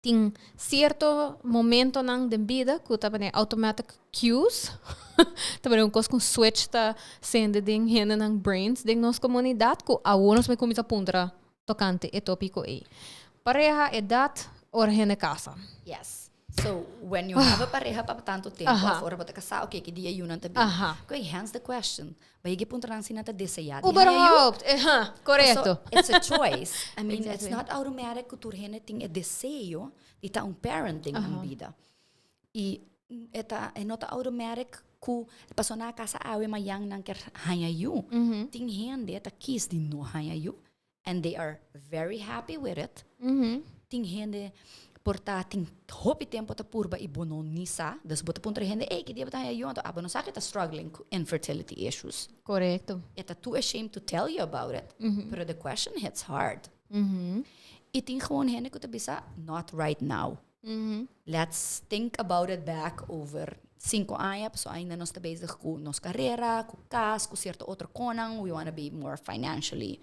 tin cierto momentonan den bida cu ta pone automatic cues, ta pone un cos cu un switch ta sende den hendenan brains den nos comunidad cu awor nos cuminsa puntra tocante e topico ei. Pareha, edad, ora hende casa. Yes. So, when you have a pareha pa tanto tempo, of ora bo ta casá, okay, ki dia yunan ta bin? Okay, hence the question. Bo yega e punto nan si nan ta deseá di haña yu? Überhaupt, eha, corecto. So, it's a choice. I mean, it's not automatic ku tur hende tin e deseo di ta un parent den nan bida. I e ta, e no ta automatic ku pasobra nan a casa awe mayan nan kier haña yu. Tin hende ta kies di no haña yu. And they are very happy with it. Tin hende por ta tin hopi tempo ta purba y bo no ni sa. Dus bo ta puntra hende, ey, ki dia bo ta haña yu? Anto abo no sa ke ta struggling ku infertility issues. E ta too ashamed to tell you about it. Pero the question hits hard. Y tin gewoon hende ku ta bisa, not right now. Let's think about it back over 5 aña, pasobra ainda nos ta bezig ku nos karera, ku kas, ku sierto otro konan, we wanna be more financially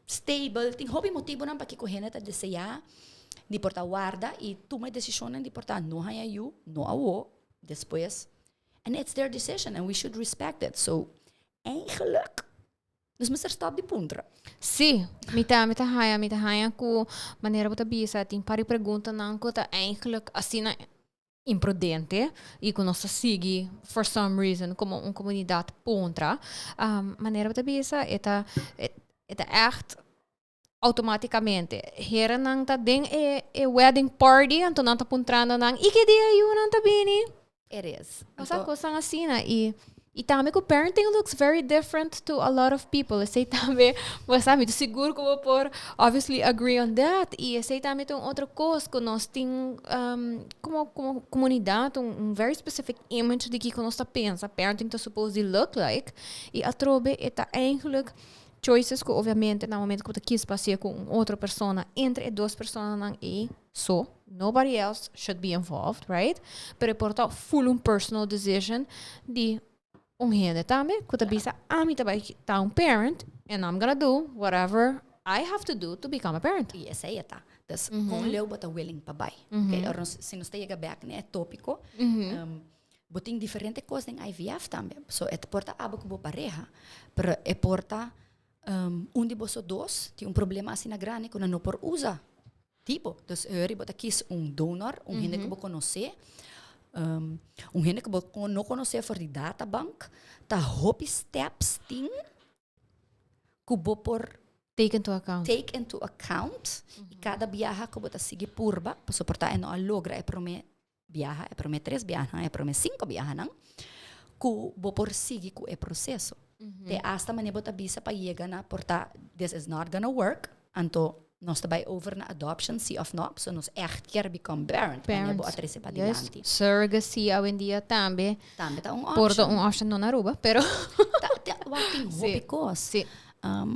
stable. Tin hopi motibonan pakiko hende ta deseá di por ta warda i tuma e desishonnan di por ta no haña yu, no awo, despues. And it's their decision and we should respect it. So, eigenlijk. Nos mester stop di puntra. Sí, mi ta, mi ta haya, mi ta haya ku manera bo ta bisa tin par di preguntanan ku ta eigenlijk asina imprudente i ku nos ta sigui for some reason komo un komunidat puntra. Manera bo ta bisa e ta e ta ègt automaticamente herennan ta den e e wedding party anto nan ta puntrando nan y ki dia yunan ta bini? It is. Osea cosnan asina y y tambe cu parenting looks very different to a lot of people esey tambe bo sa mi ta sigur cu bo por obviously agree on that y esey tambe ta un otro cos cu nos tin como como comunidad un un very specific image di kico nos ta pensa parenting ta suppose di look like y atrobe e ta eigenlijk Choices ku obviamente na momento ku bo ta kies pa hasié ku un otro persona entre e dos personanan ei so, nobody else should be involved, right? Pero e por ta full un personal decision di un hende tambe ku ta bisa ami ta bai ta un parent and I'm gonna do whatever I have to do to become a parent. I esei e ta. Dus kon leu bo ta willing pa bai. Okay, ora nos si nos ta yega bek na e tópiko, Bo tin diferente kos den IVF tambe. So e por ta abo ku bo pareha, pero e por ta un di boso dos tin un problema asina grandi ku nan no por usa tipo. Dus e hori bo ta kis un donor, un hende ku bo konosé, un hende ku bo no konosé for di databank. Ta hopi steps tin ku bo por Take into account. Take into account. I kada biaha ku bo ta sigui purba, pasobra por ta e no a logra e promé biaha, e promé tres biahanan, e promé sinku biahanan, ku bo por sigui ku e proseso. Te asta manera bo ta bisa pa yega na por ta this is not gonna work, anto nos ta bai over na adoption si of no, pasobra nos ègt kier become parent, manera bo a trese padilanti. Surrogacy awendia tambe. Tambe ta un option. Por ta un option no na Aruba, pero. Ta, ta, wak tin hopi kos. Si.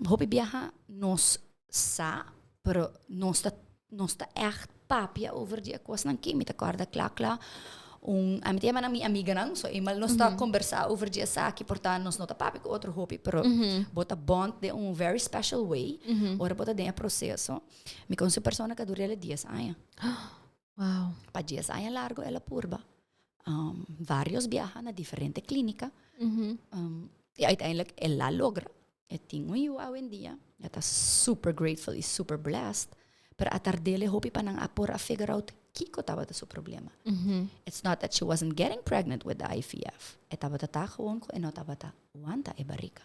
Hopi biaha nos sa, pero nos ta nos ta ègt papia over di e kosnan aki. Mi ta kòrda kla kla un ami ta yama nan mi amiganan, so eenmaal nos ta kombersá over di esaki, por ta nos no ta papia ku otro hopi, pero bo ta bond den un very special way ora bo ta den e proseso. Mi konosé un persona ku a dura el dies aña. Wow. Pa dies aña largo el a purba varios biaha na diferente klínika. I uiteindelijk el a logra. E tin un yu awendia. E ta super grateful i super blessed. Pero a tard'el e hopi pa nan a por a figure out kiko tabata su problema. It's not that she wasn't getting pregnant with the IVF. E tabata ta gewoon ku e no tabata wanta e barika.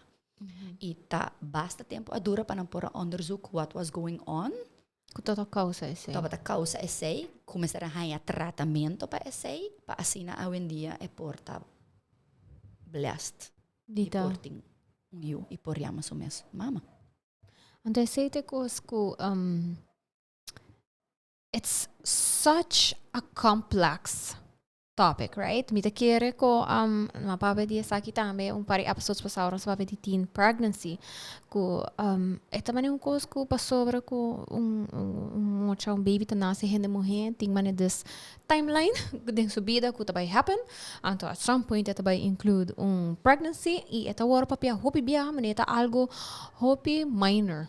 I ta basta tempu a dura pa nan por a onderzoek what was going on. Ku tabata kousa esei. Tabata kousa esei, ku mester a haña tratamentu pa esei, pa asina awendia e por ta blessed Di i ta. por tin un yu i por yama su mes mama. Anto esei ta e kos ku it's such a complex topic, right? Mi ta kere ku um, m'a papia di esaki tambe un par di episodes pasado nos a papia di teen pregnancy, ku um, e ta manera un kos ku pasobra ku un, un mucha, un baby ta nase hende muhé tin manera des timeline den su bida ku ta bai happen, anto at some point e ta bai include un pregnancy i e ta wòrdu papia hopi biaha manera e ta algo hopi minor.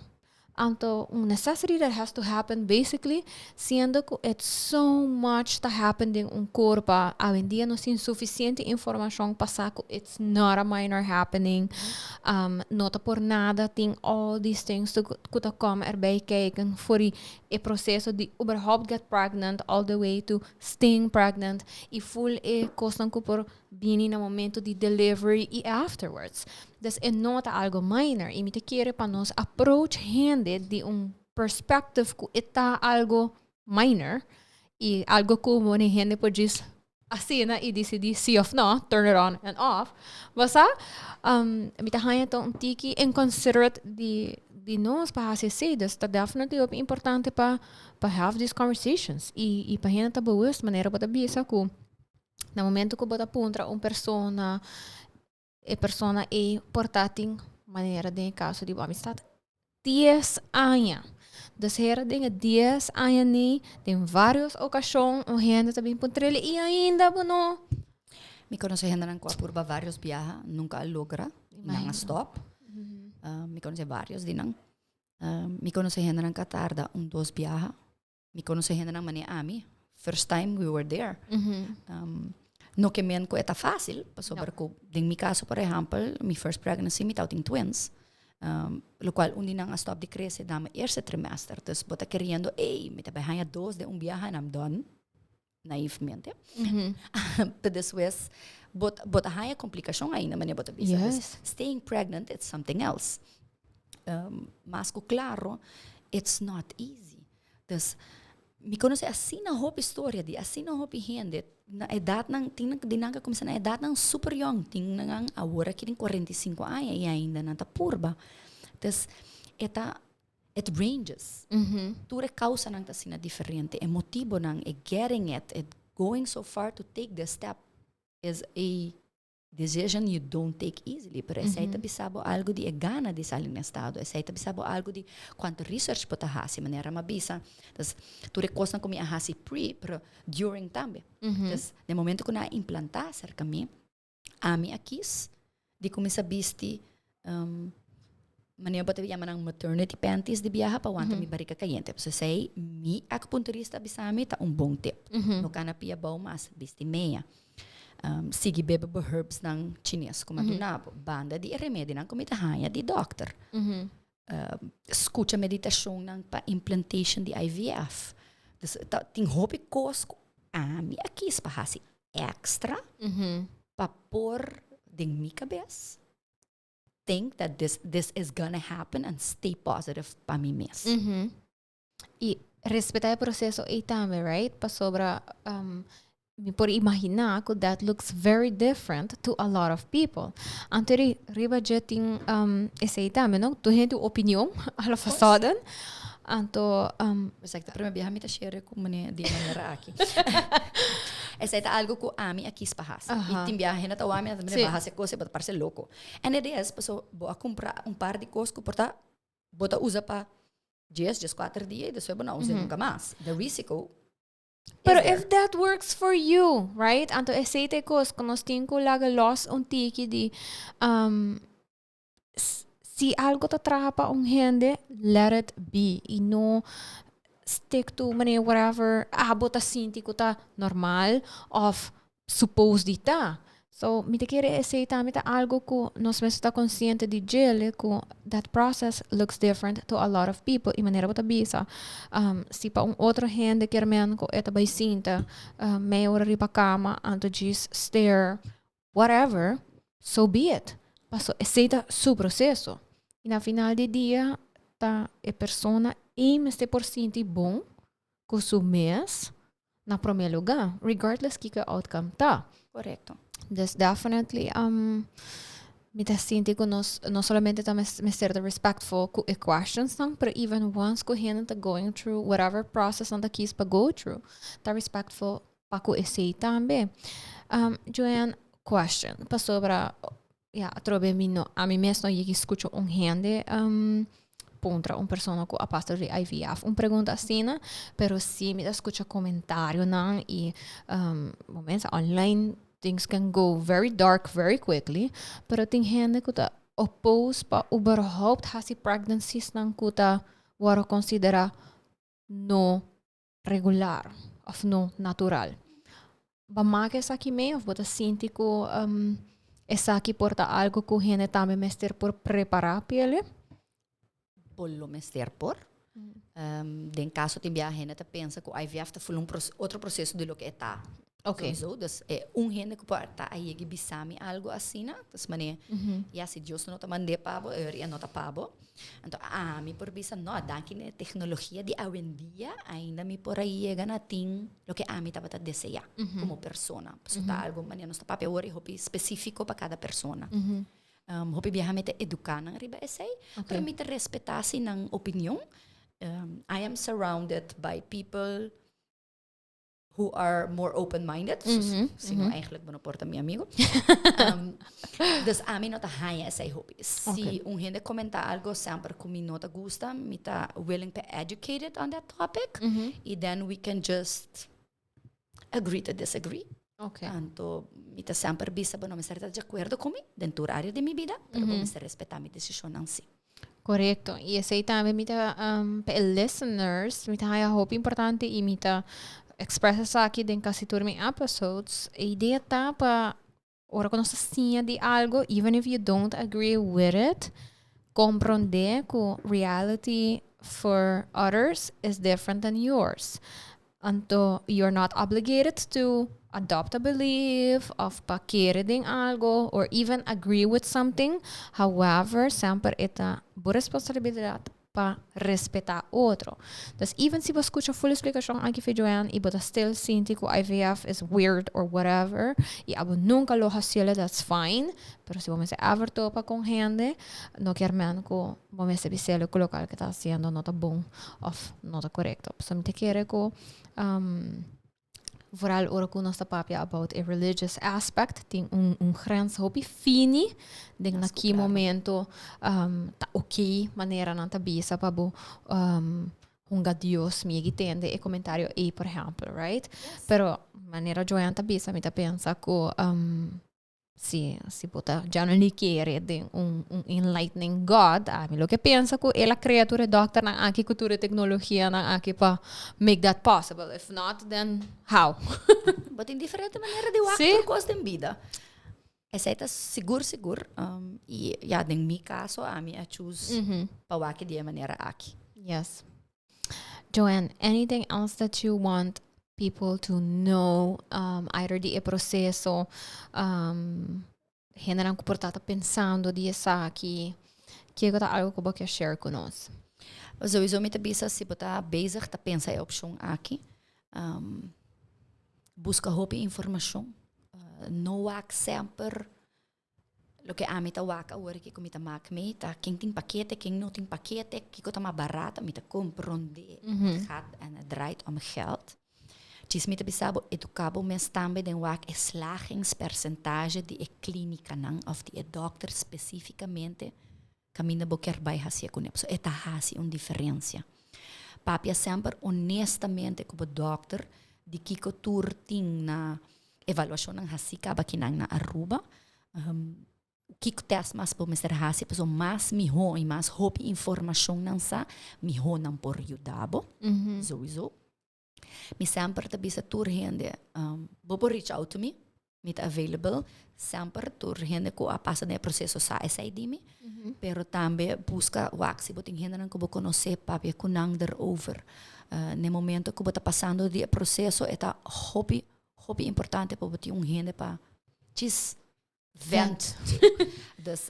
Anto un necessity that has to happen basically, siendo cu it's so much ta happen den un curpa, awendia nos tin suficiente informacion pa sa cu it's not a minor happening, um, no ta por nada tin all these things to cu ta come erbij kijken for di e proceso di überhaupt get pregnant all the way to staying pregnant y full e cosnan cu por bini na momento di delivery y afterwards. Dus e no ta algo minor y mi ta kere pa nos approach hende di un perspective cu e ta algo minor y algo cu wone hende por djis asina y dicidi si of no, turn it on and off. Bo sa? Um, mi ta haña ta un tiki inconsiderate di di nos pa haci esey. Dus ta definitely hopi importante pa pa have these conversations y y pa hende ta bewust manera bo ta bisa cu na momento cu bo ta puntra un persona E persona ei por ta tin manera den e kaso di bo amistad dies aña. Dus hera den e dies aña ni den varios okashon un hende ta bin puntr'el i ainda bo no. Mi konosé hendenan ku a purba varios biaha, nunka a logra, nan a stòp. Mi konosé varios di nan. Mi konosé hendenan ku a tarda un dos biaha. Mi konosé hendenan manera ami, first time we were there. No ke men ku e ta fásil, pasobra ku den mi kaso por ehèmpel, mi first pregnancy mi tabatin twins. Locual un di nan a stop di crece na mi eerste trimester. Dus bo ta keriendo, ey, mi ta bay haña dos den un biaha and I'm done. Naïefmente. Pero despues bo ta haña complicacion ainda manera bo ta bisa. Dus staying pregnant it's something else. Mas cu claro, it's not easy. Dus mi conoce asina hopi storia di asina hopi hende na edadnan, tin di nan cu a cuminsa na edadnan super yong, tin nan awor aki tin 45 aña y ainda nan ta purba. Dus e ta, it ranges. Tur e causanan ta asina diferente, e motibonan, e getting it, e going so far to take the step is a decision you don't take easily, pero esei ta bisa bo algo di e gana di sali na estado, esei ta bisa bo algo di cuanto research bo ta haci, manera mi a bisa, dus tur e cosnan cu mi a haci pre, pero during tambe. Dus den momento cu nan a implanta cerca mi, ami a kies di cuminsa bisti manera bo ta yama nan maternity panties di biaha pa wanta mi barica cayente. Pasobra esei mi acupunturista a bisa mi ta un bon tip. No cana pia abou mas, bisti meya. Sigui bebe bo herbs nan chines ku mi a duna bo. Banda di e remedinan ku mi ta haña di dòkter. Skucha meditashonnan pa implantation di IVF. Dus ta tin hopi kos ku ami a kis pa hasi èkstra pa por den mi kabes think that this is gonna happen and stay positive pa mi mes. I respetá e proseso ei tambe, right? Pasobra mi por imaginá ku that looks very different to a lot of people. Anto ri riba dje tin esei tambe, no? Tur hende un opinion all of a sudden. Anto Esaki ta prome biaha mi ta share ku mane di e manera aki. Esei ta algu ku ami a kis pa hasi. I tin biaha hende ta wak mi, nan ta mira bo a hasi e kos ei, bo ta parse loko. And it is, pasobra bo a kumpra un par di kos ku por ta bo ta usa pa 10, 14 dia y despues bo no usa nunca mas. The risico Pero if that works for you, right? Anto esei ta e kos ku nos tin ku laga los un tiki di si algo ta traha pa un hende, let it be. Y no stick to manera whatever abo ta sinti ku ta normal of suppose di ta. So, mi ta kere esey tambe ta algo cu nos mester ta consciente di djele cu that process looks different to a lot of people y manera bo ta bisa si pa un otro hende kier men cu e ta bay sinta meia ora riba cama anto djis stare whatever, so be it. Paso esey ta su proceso y na final di dia ta e persona ey mester por sinti bon cu su mes na prome lugar, regardless kiko e outcome ta. Correcto. Dus definitely mi ta sinti cu nos no solamente ta mester ta respectful cu e questions nan, pero even once cu hende ta going through whatever process nan ta kies pa go through, ta respectful pa cu esey tambe. Joanne, question, pasobra ya atrobe mi no, ami mes no yegi scucha un hende puntra un persona cu a pasa di IVF un pregunta asina, pero si mi ta scucha comentarionan y bo mens online things can go very dark very quickly, pero tin hende cu ta oppose pa uberhaupt haci pregnancies-nan cu ta worde considera no regular of no natural. Bo maka esaki mee of bo ta sinti ku esaki por ta algo ku hende tambe mester por prepará p'ele? Bo lo mester por. Den kaso tin biaha hende ta pensa ku IVF ta ful un otro proseso di loke e ta. Ok. Sowieso. Dus e un hende ku por ta a yega bisa mi algo asina, dus manera, ya si Dios no ta mand'é pa bo, e no ta pa bo. Anto ami por bisa no, danki na e tecnologia di awendia ainda mi por a yega na tin loke ami tabata desea como persona. Pasobra ta algo manera nos ta papia awor e hopi specifico pa cada persona. Hopi biaha mi ta educa nan riba esey, pero mi ta respeta si nan opinion. I am surrounded by people who are more open-minded. Mm -hmm. Si no, eigenlijk bo no por ta mi amigo. Dus ami no ta haña esei hopi. Si un hende comenta algo semper cu mi no ta gusta, mi ta willing pa educated on that topic. Y then we can just agree to disagree. Anto mi ta semper bisa bo no mester ta di acuerdo cu mi den tur area di mi bida, pero bo mester respeta mi decisionnan si. Correcto. Y esey tambe mi ta pa e listeners, mi ta haya hopi importante y mi ta express esaki den casi tur mi episodes. E idea ta pa ora cu nos ta siña di algo, even if you don't agree with it, Comprende cu reality for others is different than yours. Anto you're not obligated to adopt a belief of pa kere den algo or even agree with something. However, semper e ta bo responsabilidad pa respeta otro. Dus even si bo scucha full explicacion aki fi Joanne y bo ta still sinti cu IVF is weird or whatever y abo nunca lo haciele, that's fine. Pero si bo mester ever topa con hende, no kier men cu bo mester bisele cu local cu ta haciendo no ta bon of no ta corecto. So mi ta kere cu vooral ora cu nos ta papia about a religious aspect, tin un grens hopi fini den na ki momento ta ok manera nan ta bisa pa bo hunga Dios. Mi a tende e comentario ei, por ehempel, right? Pero manera Joanne ta bisa, mi ta pensa cu si bo ta genuinely kere den un enlightening God, ami lo ke pensa cu el a crea tur e doctornan aki cu tur e tecnologianan aki pa make that possible. If not, then how? Bo tin diferente manera di wak tur cos den bida. Esey ta sigur sigur. Y ja, den mi caso, ami a choose pa wak di e manera aki. Yes. Joanne, anything else that you want people to know, either di e proceso, hendenan cu por ta pensando di esaki, kico ta algo cu bo kier share cu nos? Sowieso mi ta bisa, si bo ta bezig ta pensa e opcion aki, busca hopi informacion. No wak semper loke ami ta wak awor cu mi ta maak mee, ta ken tin pakete, ken no tin pakete, kico ta mas barata. Mi ta comprende, het gaat en het draait om geld. Djis mi ta bisa bo, educa bo mes tambe den wak e slagingspercentage di e clinicanan of di e dokter specificamente caminda bo kier bay haci cune. So e ta haci un diferencia. Papia semper honestamente cu bo dokter di kico tur tin na evaluacionnan haci caba kinan na Aruba. Kico test mas bo mester haci, paso mas miho y mas hopi informacion nan sa, miho nan por yuda bo. Sowieso. Mi semper ta bisa tur hende, bo por reach out to me, mi ta available. Semper tur hende cu a pasa den e proceso sa esey di mi. Pero tambe busca wak si bo tin hendenan cu bo conoce, papia cu nan erover. Na momento cu bo ta pasando di e proceso, e ta hopi, hopi importante pa bo tin un hende pa djis vent. Dus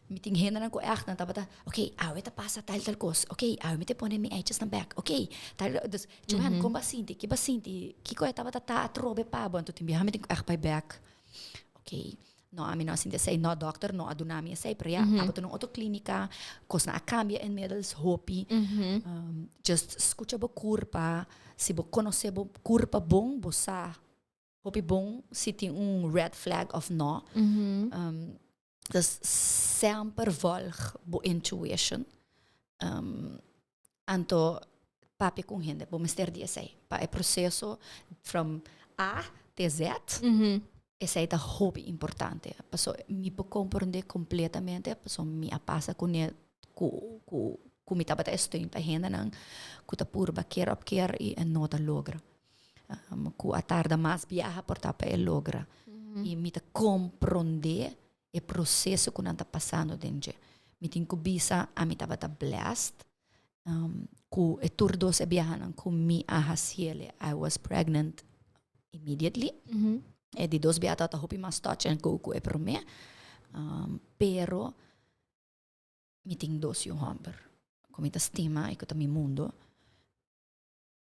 mi tin hendenan cu echt nan tabata, "Ok, awe ta pasa tal tal cos. Ok, awe mi te pone mi eitjes na bek. Ok, tal, dus Joanne, con bo a sinti? Ki bo a sinti? Kico e tabata ta atrobe pa bo?" Anto tin biaha mi tin cu echt bai bek. "Ok, no, ami no a sinti esey. No, dokter no a duna mi esey, pero ja, abo ta na un otro clinica, cosnan a cambia inmiddels hopi." Just scucha bo curpa. Si bo conoce bo curpa bon, bo sa hopi bon si tin un red flag of no. Dus semper volg bo intuition. Anto papia cu hende, bo mester di esey. Pa e proceso from A te Z, esey ta hopi importante. Paso mi por comprende completamente, paso mi a pasa cune cu mi tabata steun pa hendenan cu ta purba keer op keer y e no ta logra. Cu a tarda mas biaha por ta pa e logra. Y mi ta comprende e proceso cu nan ta pasando den dje. Mi tin cu bisa, ami tabata blessed cu e tur dos e biahanan cu mi a haciele, I was pregnant immediately. E di dos biaha tabata hopi mas touch and go cu e prome. Pero mi tin dos yiu homber cu mi ta stima y cu ta mi mundo.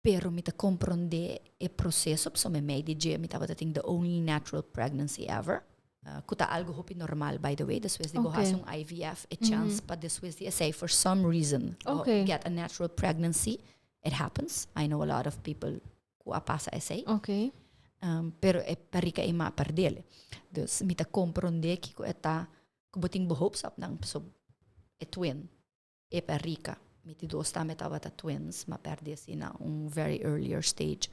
Pero mi ta comprende e proceso, pasobra mi mei di dje mi tabata tin the only natural pregnancy ever. Cu ta algo hopi normal, by the way. Despues di bo haci un IVF, e chance pa despues di esey, for some reason, bo get a natural pregnancy, it happens. I know a lot of people cu a pasa esey. Pero e parica e m'a perdele. Dus mi ta comprende kico e ta, cu bo tin bo hopes up nan, so e twin, e parica. Mi di dos tambe tabata twins, m'a perde asina na un very earlier stage.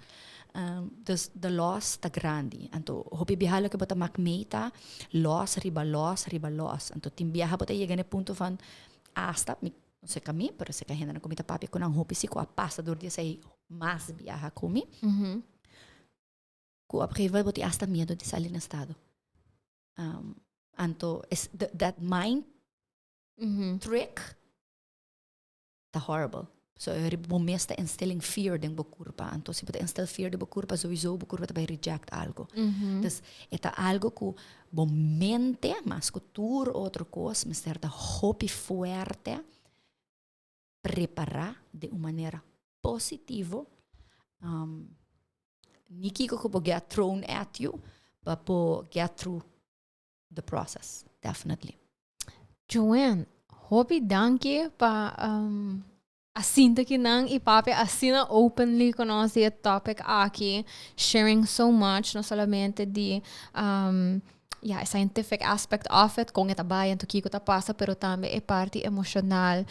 Dus the loss ta grandi. Anto hopi biaha loke bo ta mak mee ta loss riba loss riba loss. Anto tin biaha bo ta yega na e punto van hasta, mi no sé ka mi, pero sé ka hendenan ku mi ta papia ku nan hopi si ku a pasa door di esei mas biaha ku mi. Ku op een gegeven moment bo tin hasta miedo di sali na estado. Anto is that mind. Trick ta horrible. So bo mes ta instilling fear den bo curpa. Anto si bo ta instill fear den bo curpa, sowieso bo curpa ta bay reject algo. Dus e ta algo cu bo mente, mas cu tur otro cos, mester ta hopi fuerte prepara di un manera positivo. Ni kico cu bo get thrown at you, pa bo get through the process, definitely. Joanne, hopi danki pa a sinta akinan y papia asina openly cu nos di e topic aki, sharing so much, no solamente di ja, e scientific aspect of it, con e ta bay anto kico ta pasa, pero tambe e parti emocional,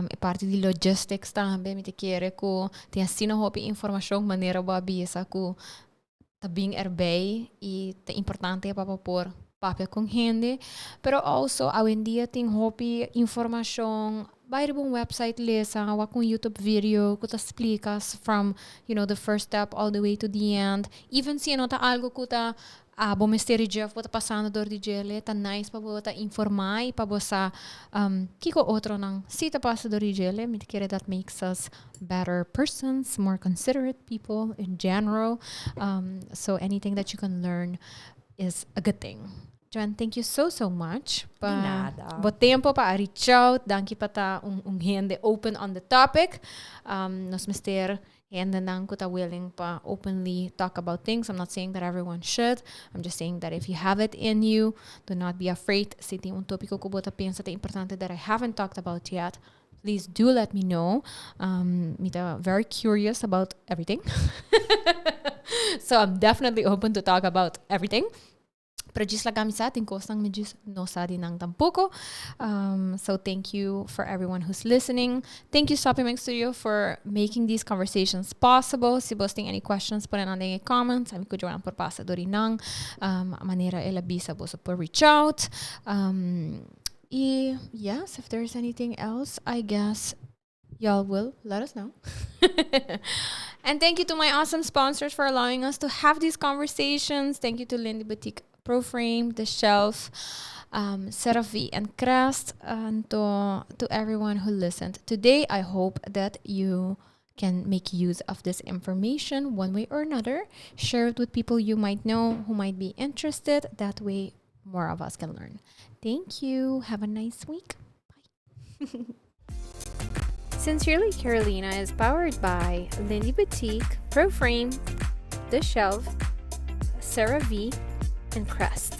e parti di logistics tambe, mi ta kere cu tin asina hopi informacion manera bo a bisa cu ta bin erbij y ta importante pa bo por papia con hende. Pero also awendia tin hopi informacion, bay riba un website lesa, wak un YouTube video cu ta splica from the first step all the way to the end. Even si e no ta algo cu ta abo mester di dje of bo ta pasando door di djele, ta nice pa bo ta informa y pa bo sa kico otronan si ta pasa door di djele. Mi ta kere that makes us better persons, more considerate people in general. So anything that you can learn is a good thing. Joanne, thank you so, so much. Pa nada. Bo tempo pa reach out. Danki pa ta un hende open on the topic. Nos mester hendenan cu ta willing pa openly talk about things. I'm not saying that everyone should. I'm just saying that if you have it in you, do not be afraid. Si tin un topico cu bo ta pensa ta importante that I haven't talked about yet, please do let me know. Mi ta very curious about everything. So I'm definitely open to talk about everything. Pero djis laga mi sa, tin cosnan mi djis no sa di nan tampoco. So thank you for everyone who's listening. Thank you, Soppy Mix Studio, for making these conversations possible. Si bo tin any questions, pone nan den e comments. Ami cu Joanne por pasa door di nan. Manera el a bisa, bo por reach out. Y yes, if there's anything else, I guess y'all will let us know. And thank you to my awesome sponsors for allowing us to have these conversations. Thank you to Lindy Boutique, ProFrame, The Shelf, CeraVe, and Crest. And to everyone who listened today, I hope that you can make use of this information one way or another. Share it with people you might know who might be interested. That way, more of us can learn. Thank you. Have a nice week. Bye. Sincerely Carolina is powered by Lindy Boutique, ProFrame, The Shelf, CeraVe, and Crest.